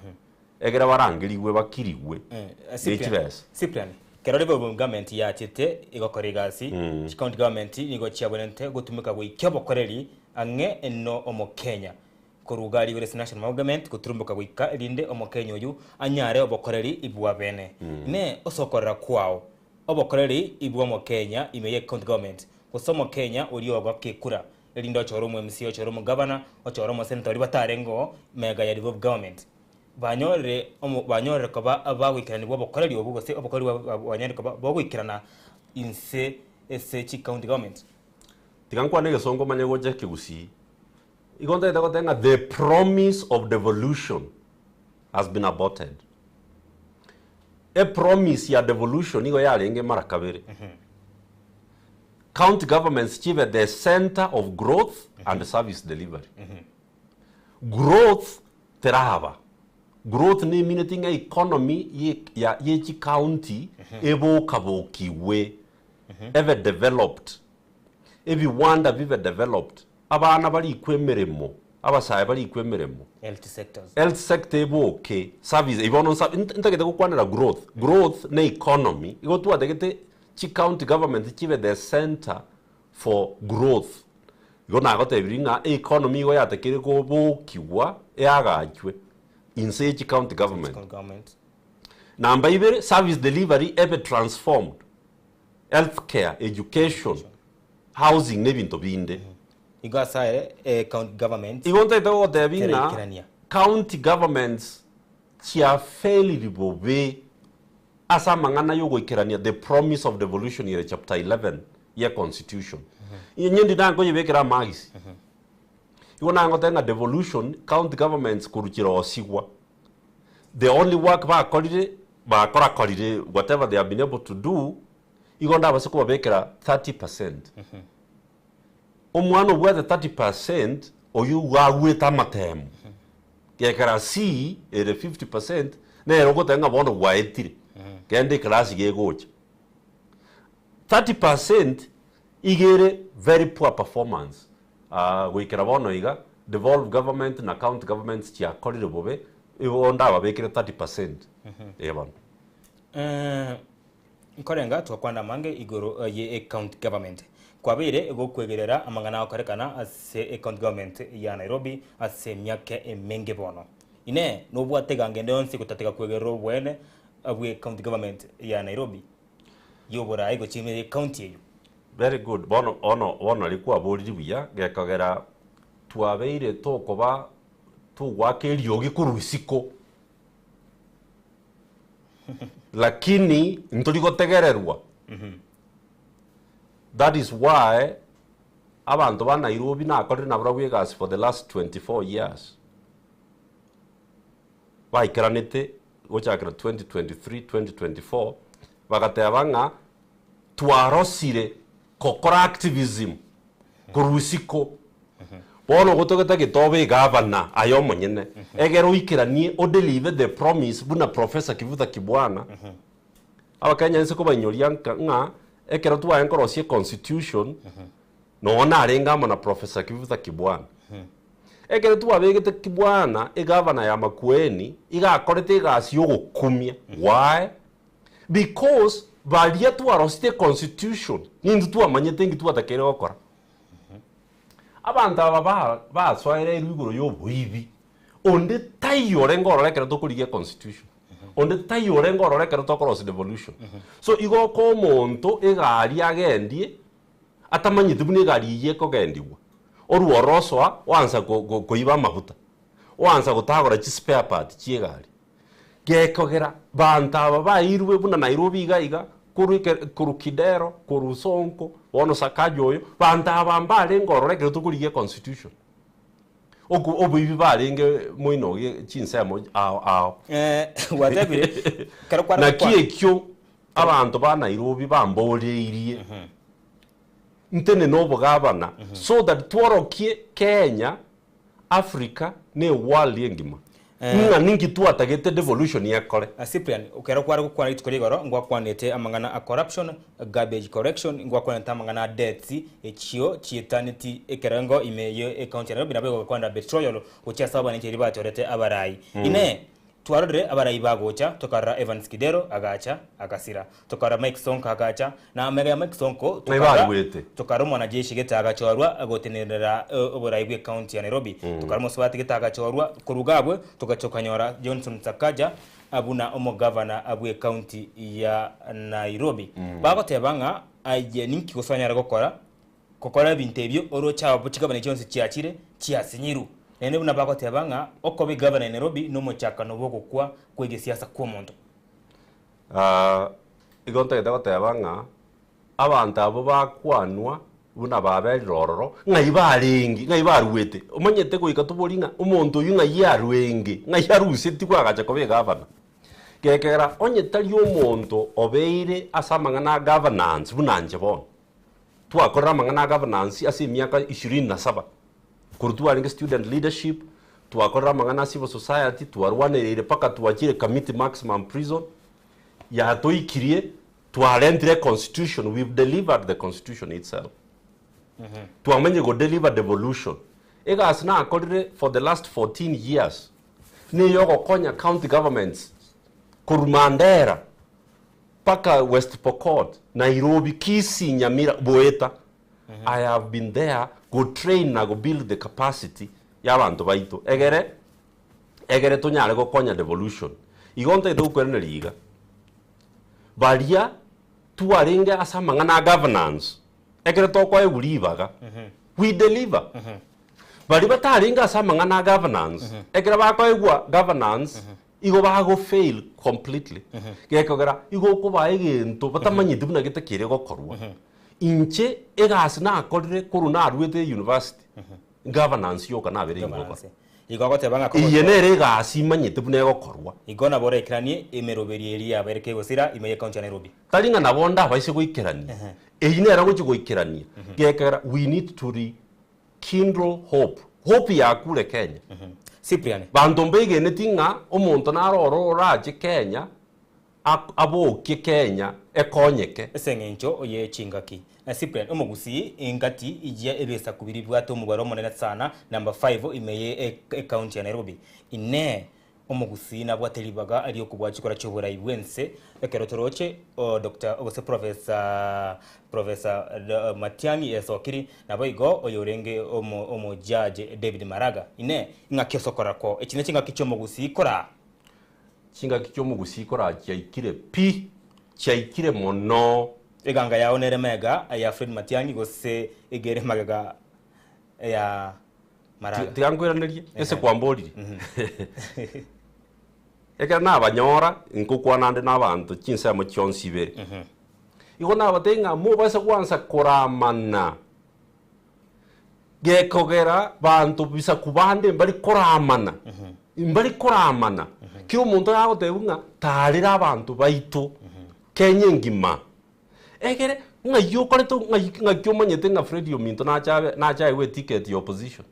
egere barangerigwe bakirigwe ne Cyprian, chibesa. Cyprian, kero ribe government yachete egokora egasi, chicounty government nigo chiabwenerete gotumeka goikia obokoreri ang'e no omokenya. Korwa iga rigoro ase national government goturumboka goika erinde omokenya oyio anyare obokoreri bwa bene. Inee ase okorora kwao, obokoreri bw'omokenya ime ye county government gose omokenya oria ogoaka ekura erinde ochore omo MCA ochore omogavana ochore omosenator baria batarengeo mega ya devolved government banyorire omo banyorire koba abagoikeranigwa obokoreri obwo gose obokoreri bwa banyarire koba bogoikerana inse ase chi county government. Tiga nkwane egesongo omanye gocha ekegusii. Igo ntagete goteba ng'a the promise of devolution has been aborted. Epromise ya devolution nigo yarenge mara kabere. County governments chibe the center of growth and service delivery. Growth teraba. Growth nemineti ng'a economy ye ya ye chicounty ebokabokigwe, ebe developed, ebiwanda bibe developed, Abana barikwe emeremo, abasae barikwe emeremo. Health sectors. Health sector eboke, service, ebi bono nsa ntagete gokwanera growth, growth ne economy, igo twatagete chi county government chibe the center for growth. Igo nagotebirie ng'a economy igo yatakire kobokigwa eagachwe inse ye chi county government. County government. Namba ibere, service delivery ebe transformed, health care, education, housing na ebinto binde. Igo ase aye eh, county government Igo ntaete gogotebia ng'a Tereikerania. county governments chiafailiri bobe ase amang'ana yogoikerania the promise of devolution ere chapter 11 ye constitution. Inye ndi nankoyebekera amagisi. Igo nangoteba ng'a devolution county governments korwa chirosigwa the only work bakorire bakorakorire whatever they have been able to do Igo ndabase kobabekera 30 percent. Omwana obwate 30 percent oyio igo agwete amatemo, gekera C ere 50 percent nere ogoteba ng'a bono gwaetire, genda eclass gegocha. 30 percent iga ere very poor performance goikera bono iga, devolved government na county governments chiakorire bobe, igo ndababekere 30 percent, eh bono. Nkorenga twakwana amange igoro ye ecounty government. Kwabeire gokwegerera amang'ana agokorekana ase ecounty government ya Nairobi ase emiaka emenge bono. Inee nobwate egango ende yonsi gotatiga kwegerera oboene bwe county government ya Nairobi yoboraai gochia ime ye county eyio? Very good, bono bono bono aria kwaboriri buya gekogera twabeire tokoba togoaka eriogi korwa isiko. Lakini ntori gotegererwa. That is why abanto ba Nairobi nakorire nabarabwo egasi for the last 24 years. Baikeranete gochakera 2023, 2024 bagateba ng'a twarosire gokora activism korwa isiko. Bono ogotogete getobe egavana aye omonyene, egere oikeranie o deliver the promise buna Professor Kivutha Kibwana. Abakenya inse kobainyoria nka ng'a ekero twaye nkorosia econstitution, nonya narenge amo na Professor Kivutha Kibwana. Ekero twabegete Kibwana egavana ya Makueni, iga akorete egasi yogokumia. Why? Because baria twarosete econstitution, nintwe twamanyete nki twatakeire gokora. Abanto aba ba basoereirwe igoro y'oboibi, onde taiyo orenge ororo ekero tokorigia econstitution, onde taiyo orenge ororo ekero tokorosia devolution. So igo okoa omonto egari agendie, atamanyeti buna egari eyio ekogendigwa, orwo oro osoa oansa ko ko koiba amaguta, oansa gotagora chispare part chia egari. Gekogera banto aba bairwe buna Nairobi iga iga, korwa eke korwa Kidero, korwa Sonko, bono Sakaja oyo, banto aba mbarenge ororo ekero tokorigia econstitution. Oko oboibi barenge moino ogie chinsemo ao ao. Eh, gwatebire, ekero kware Naki gokwana. ekio abanto ba Nairobi bamboreirie, ntenene obogabana so that tworokie Kenya, Africa, na eworld engima. Ng'a ninki twatagete devolution ekore. Cyprian, ekero kware gokwana rituko ria igoro, ngwakwanete amang'ana a corruption, garbage collection, ngwakwanete amang'ana a debts echio chietaneti ekerengo ime ye ecounty ya Nairobi nabo egokwanera betrayal gochia ase abananchi baria bachorete abarai. Inee! Twarorire abarai bagocha, tokarora Evans Kidero agacha agasira, tokarora Mike Sonko agacha, na amega ya Mike Sonko Ng'ai tokarora baruete? tokarora omwanajeshi gete agachorwa gotenerera oborai bwe county ya Nairobi, tokarora omosubati gete agachorwa korwa iga abwe togacha tokanyora Johnson Sakaja buna omogavana bwe county ya Nairobi. Bagoteba ng'a aye ninki gose onyare gokora Gokora ebinto ebio oroche abo chigavana chionsi chiachire chiasinyirwe. Naende buna bagoteba ng'a okoba egavana ya Nairobi nomochakano bw'ogokwa kw'egesiasa kw'omonto. Aa, igo ntagete goteba ng'a abanto abwo bakwanwa buna baberire ororo, ng'ai barenge, ng'ai baruete. Omanyete goika tobori ng'a omonto oyio ng'ai arwenge, ng'ai arusetigwe agacha koba egavana. Gekegera onye tari omonto obeire ase amang'ana a governance buna inche bono, Twakorire amang'ana a governance ase emiaka ishirini na saba, korwa twarenge student leadership, twakorire amang'ana a civil society, twarwanereire mpaka twachire Kamiti maximum prison, yatoikirie, twarentire econstitution, we've delivered the constitution itself. Twamanyire go deliver devolution. Egasi nakorire for the last 14 years, neyogokonya county governments korwa Mandera, Mpaka West Pokot, Nairobi, Kisii, Nyamira, Boeta, I have been there go train na go build the capacity ya abanto baito egere egere tonyare gokonya devolution. Igo ntagete gokweraneria iga, baria twarenge ase amang'ana a governance, ekero tokoegwa ribaga, we deliver. Baria batarenge ase amang'ana a governance, ekero bakoegwa governance, Igo bago fail completely. Gekogera igo okobaa egento batamanyeti buna gete kere gokorwa. Inche egasi nakorire korwa naruete university, governance yoka nabere ingokora. Governance. Igo ogoteba ng'a Eye kogochora. nere egasi imanyete buna egokorwa. Igo nabo oraikeranie emeroberio eria yabaire kegosira ime ye county ya Nairobi. Tari ng'a nabo ndabaise goikerania, eyio nere gochia goikerania. Gekogera we need to rekindle hope. Hope yakure Kenya. Cyprian. Banto mbaigeneti ng'a omonto nare oro orache Kenya abokie Kenya ekonyeke. Ase eng'encho ye chingaki. Cyprian, omogusii engati ya ebisaku biria bibwate omobaro omonene sana, number 5 ime ye ecounty ya Nairobi. Inee! Omogusii nabwate ribaga ri'okobua chikura chi'oborai bw'ense ekero toroche Doctor gose Professor Professor Matiang'i esokiri, naboigo oyorenge omo Judge David Maraga. Inee! Ing'aki ase okorora kwao echi nechingaki chi'omogusii koraa? Chingaki chi'omogusii koraa chiaikire pi, chiaikire mono. Eganga yao nere mega ya Fred Matiang'i gose egere magega ya Maraga? Tiga nkoiranerie ase kwamboririe. Ekero nabanyora, nkokwana ande nabanto chinsemo chionsi ibere. Igo nabatebia ng'a mobase gwansa koramana, gekogera banto bisaku bande mbari koramana, mbari koramana. Kera omonto agotebiwa ng'a tarera abanto baito Kenya engima. Ekere ng'ai okorete ng'ai ng'aki omanyete ng'a Freddy ominto nache abe nache aegwe eticket ya opposition?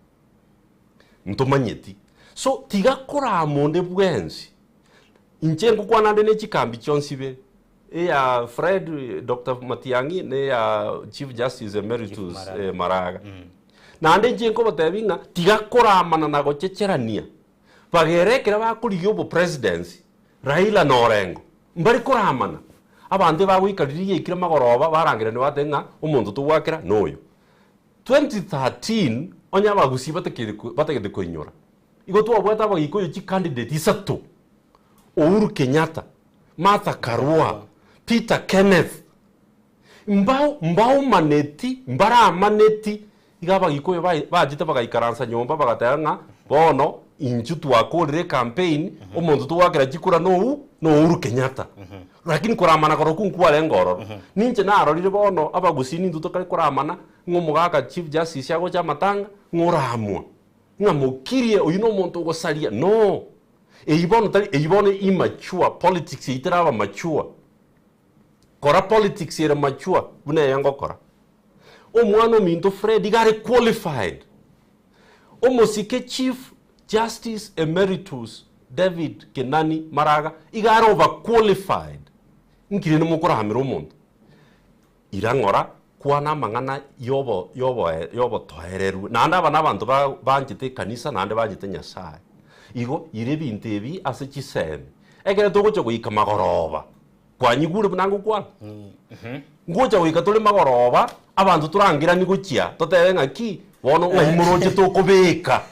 Ntomanyeti. So tiga korama onde bwensi, inche ngokwana nde ne chikambi chionsi ibere, eya Fred Doctor Matiang'i na eya Chief Justice Emeritus Maraga. Maraga. Naende inche nkobatebi ng'a tiga koramana na gochecherania, bagere ekero bakorigia obopresidency, Raila na Orengo, mbare koramana. Abanto ebagoika riria riaikire magoroba barangerania batebe ng'a omonto togwakera noyo. 2013 onye abagusii batakeri batagete koinyora, igo twabwate abagikuyu chicandidate isato, Uhuru Kenyatta, Martha Karua, Peter Kenneth, mbao mbaumaneti mbaramaneti iga abagikuyu bai bachete bagaikaransa nyomba bagateba ng'a bono intwe twakorire ecampaign, omonto togwakera chikura no no Uhuru Kenyatta. Lakini koramana korokwo nkwarenge ororo. Ninche narorire bono abagusii nintwe tokare koramana, ng'a omogaka Chief Justice agocha amatanga, ng'a oramwa, ng'a mokirie oyio na omonto ogosaria, no. Eyio bono tari eyio bono immature, politics eyio teraba mature. Kora politics ere mature buna eye ngokora. Omwana ominto Fred iga are qualified, omosike Chief Justice Emeritus. David Kenani Maraga iga are overqualified. Nki rende mokoramera omonto? Ira ng'ora, kwana amang'ana y'obo y'oboe y'obotoereru. Naende aba nabanto ba banchete ekanisa naende banchete Nyasaye. Igo ira ebinto ebi ase chisemi. Ekero togocha goika magoroba, kwanyigure buna ngokwana? Ngocha goika tore magoroba, abanto torangeranie gochia, totebe ng'aki, bono ng'ai moroche tokobeka?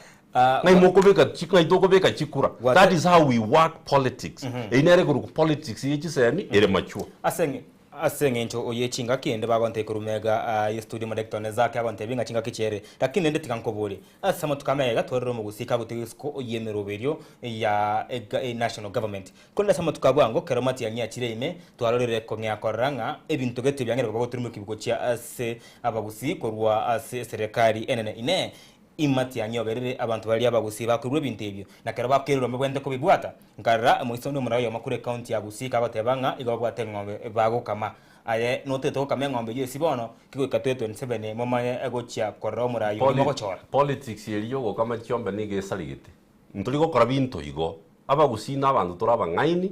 Ng'ai mokobeka chi ng'ai tokobeka chikura? That is how we work politics. Eyio nere ekorokwa politics ye chisemi ere mature. Ase eng'e Ase eng'encho oye chingaki ende bagontebia korwa mega ye studio modakita one Zack agontebia ng'a chingaki chiere, lakini rende tiga nkoborie, ase amatuko amegega twarorire omogusii kagotiga isiko oyio emeroberio ya national government. Korende ase amatuko a bwango kero Matiang'i achire ime twarorire kong'ea korora ng'a ebinto gete biang'ire koba gotirimokigwa gochia ase abagusii korwa ase eserekari enene. Inee! Imatiang'i ogerire abanto baria abagusii bakoirwa ebinto ebio, na kero bakoirerwa mbabwenerete kobibwata. Nkarora omoiseke onde omoraia oyomo korwa ecounty ya Gusii kagoteba ng'a igo babwate eng'ombe bagokama. Aye notagete gokama eng'ombe eyio ase bono, ki goika 2027 momanye gochia korora omoraia oria mogochora? Politics eria yogokama chiombe nigo esarigete. Ntori gokora binto igo. Abagusii na abanto tore abang'aini,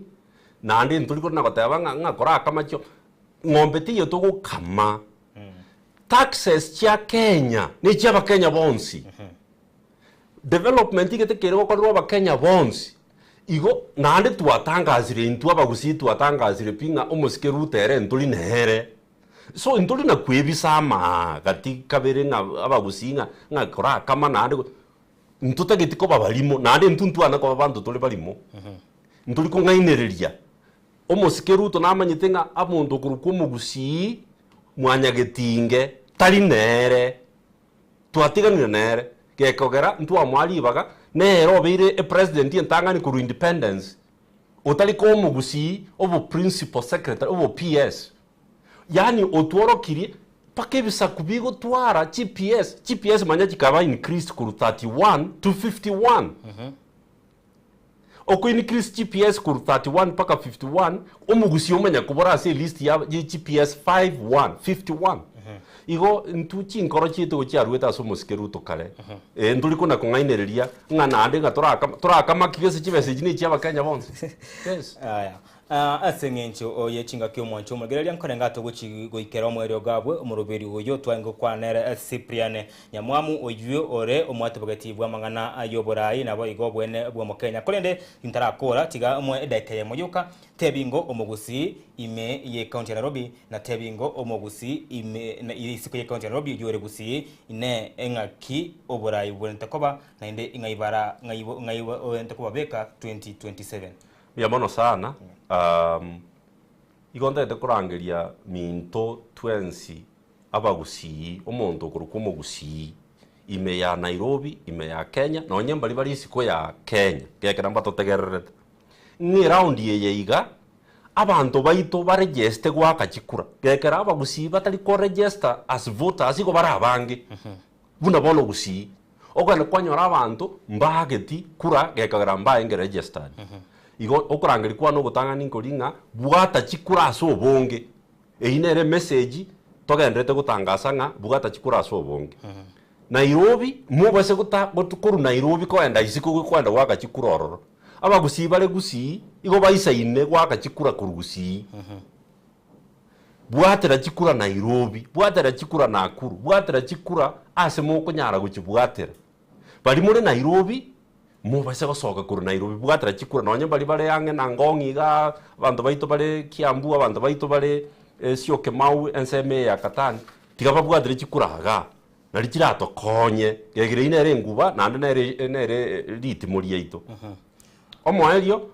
naende ntori kore na goteba ng'a ng'a korakama chio ng'ombe teiyo togokama. Taxes chia Kenya ne chia abakenya bonsi. Development igete kere gokorerwa abakenya bonsi. Igo naende twatangasire intwe abagusii twatangasire pi ng'a omosike Ruto ere ntori nere. So ntori na kwebisa amaa gati kabere ng'a abagusii ng'a ng'a korakama naende go ntotageti koba barimo naende intwe ntwana koba abanto tore barimo. Ntori kong'ainereria. Omosike Ruto namanyete ng'a omonto okorokwa omogusii mwanyagetinge tari nere, twatiganire nere, gekogera ntwamoa ribaga, nere obeire epresident entang'ani korwa independence, otari koa omogusii obo principal secretary, obo PS. Yaani otworokirie mpaka ebisaku bigotwara chiPS, chiPS manya chikaba increased korwa 31 to 51. Oko increase chiPS korwa 31 mpaka 51, omogusia omanya kobora ase elist ya ye chiPS 5 1, 51. Igo intwe chinkoro chiaito igo chiaruete ase omosike Ruto kare, eh ntori kona kong'ainereria ng'a naende ng'a torakama torakama ki gose chibesa echi ne chia abakenya bonsi. Yes. Aya, Ase engencho ye chingaki omwancho omoregereria nkorenge atogochi goikera omoerio gabwe omoroberi oyio twaenge gokwana nere Cyprian Nyamwamu oyio ore omwatebogeti bw'amang'ana y'oborai naboigo obwene bw'omokenya. Korende intarakora tiga omoe edaika eyemo yoka tebingo omogusii ime ye county ya Nairobi na tebingo omogusii ime isiko ye county ya Nairobi oyio ore gusii inee eng'aki oborai bwenerete koba naende ing'ai bara ng'ai ng'ai oente kobabeka 2027. Mbuya mono sana. Igo ntagete korangeria minto twensi abagusii, omonto okorokwa omogusii, ime ya Nairobi, ime ya Kenya, nonye mbaria bare isiko ya Kenya, gekera mbatotegererete, ng'a eround eye iga, abanto baito baregeste goaka chikura, gekera abagusii batari koregister as voters igo bare abange. Buna bono gusii, okogenda kwanyora abanto mbaageti kura gekogera mbaenge registered. Igo okorangeria kwane ogotang'ani nkori ng'a bwata chikura ase obonge. Eyio nere emessage togendererete gotangasa ng'a bwata chikura ase obonge. Nairobi, mobase gota got korwa Nairobi koenda isiko gokoenda goaka chikura ororo. Abagusii bare gusii, igo baisaine goaka chikura korwa gusii. Bwatera chikura Nairobi, bwatera chikura Nakuru, bwatera chikura ase mokonyara gochibwatera. Baria more Nairobi, mobase gosoka korwa Nairobi, bwatera chikura nonye baria bare ang'e na Ngong igaa, abanto baito bare Kiambu, abanto baito bare Syokimau, ensemo eye ya Katani, tiga babwatere chikura igaa, nari chiratokonye, gekogera eyio nere enguba naende nere nere ritimo riaito. Omoerio.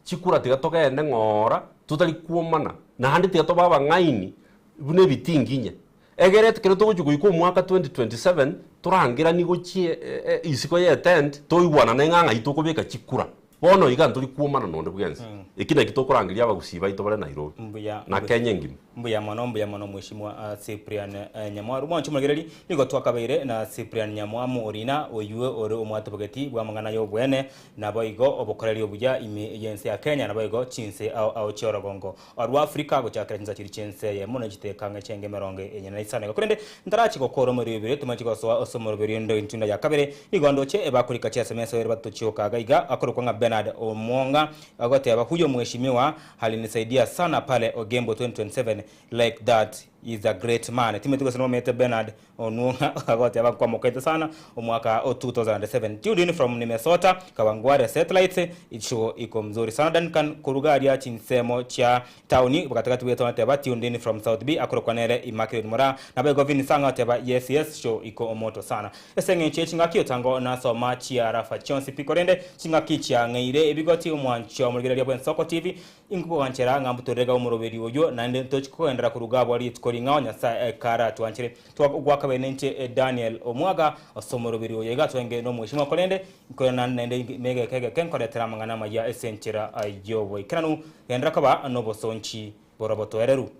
Chikura tiga togende ng'ora totari kwomana, naende tiga tobe abang'aini buna ebitinginye, egere ekero togochia goika omwaka 2027 torangeranie gochia isiko ye tent toigwanane ng'a ng'ai tokobeka chikura. Bono iga ntori kwomana nonde bwensi. Eki naki tokorangeria abagusii baito bare Nairobi Mbuya na Kenya engima. Mbuya mono, mbuya mono Mheshimiwa Cyprian Nyamwaru. Mwanche omoregereri, nigo twakabeire na Cyprian Nyamwamu Orina, oywe ore omwatebogeti bw'amang'ana y'obwene Naboigo obokoreri obuya ime y'ense ya Kenya, naboigo chinse ao ao chi'orogongo rwa Afrika, gochakera chinsa chiria chi'ense eyemo ne chiteka ng'a chiaenge emerongo enye na isano iga. Korende ntarachi gokora omorero ibere, tomachi gosoa ase omoroberi onde entunda ya kabere, nigo ndoche ebakorika chi'esemeso ere batochioka iga iga, akorokwa ng'a Ben. Bernard Omwong'a agoteba huyo mheshimiwa alinisaidia sana pale Ogembo 2027 like that is a great man. Timothy gose nomete Bernard Onwong'a agoteba nkwamokete sana omwaka o 2007. Tuned in from Nimesota Kawangware Satellite show iko mzuri sana. Duncan Kurugaria chinsemo chia tauni katikati bwetown ateba tuned in from South B akorokwa nere Immaculate Moraa nabo igo Vinny Sang'a ateba yes yes show iko omoto sana. Ase eng'encho ye ching'aki otango nasoma chiarafa chionsi pi korende ching'aki chiang'eire ebigoti omwancho omorigereria bw'Ensoko TV Inkogoanchera ng'a mbutorere iga omoroberi oyio, naende ntochi kogenderera koruga abwo rituko ring'ao Nyasae karatwanchere. Twagwakabere ninche Daniel Omwaga ase omoroberi oyo iga twenge nomweshimiwa korende nkoirana naende negeka egeke nkoretera amang'ana amaya ase enchera y'oboikeranu. Genderera koba nobosonchi borobotoereru.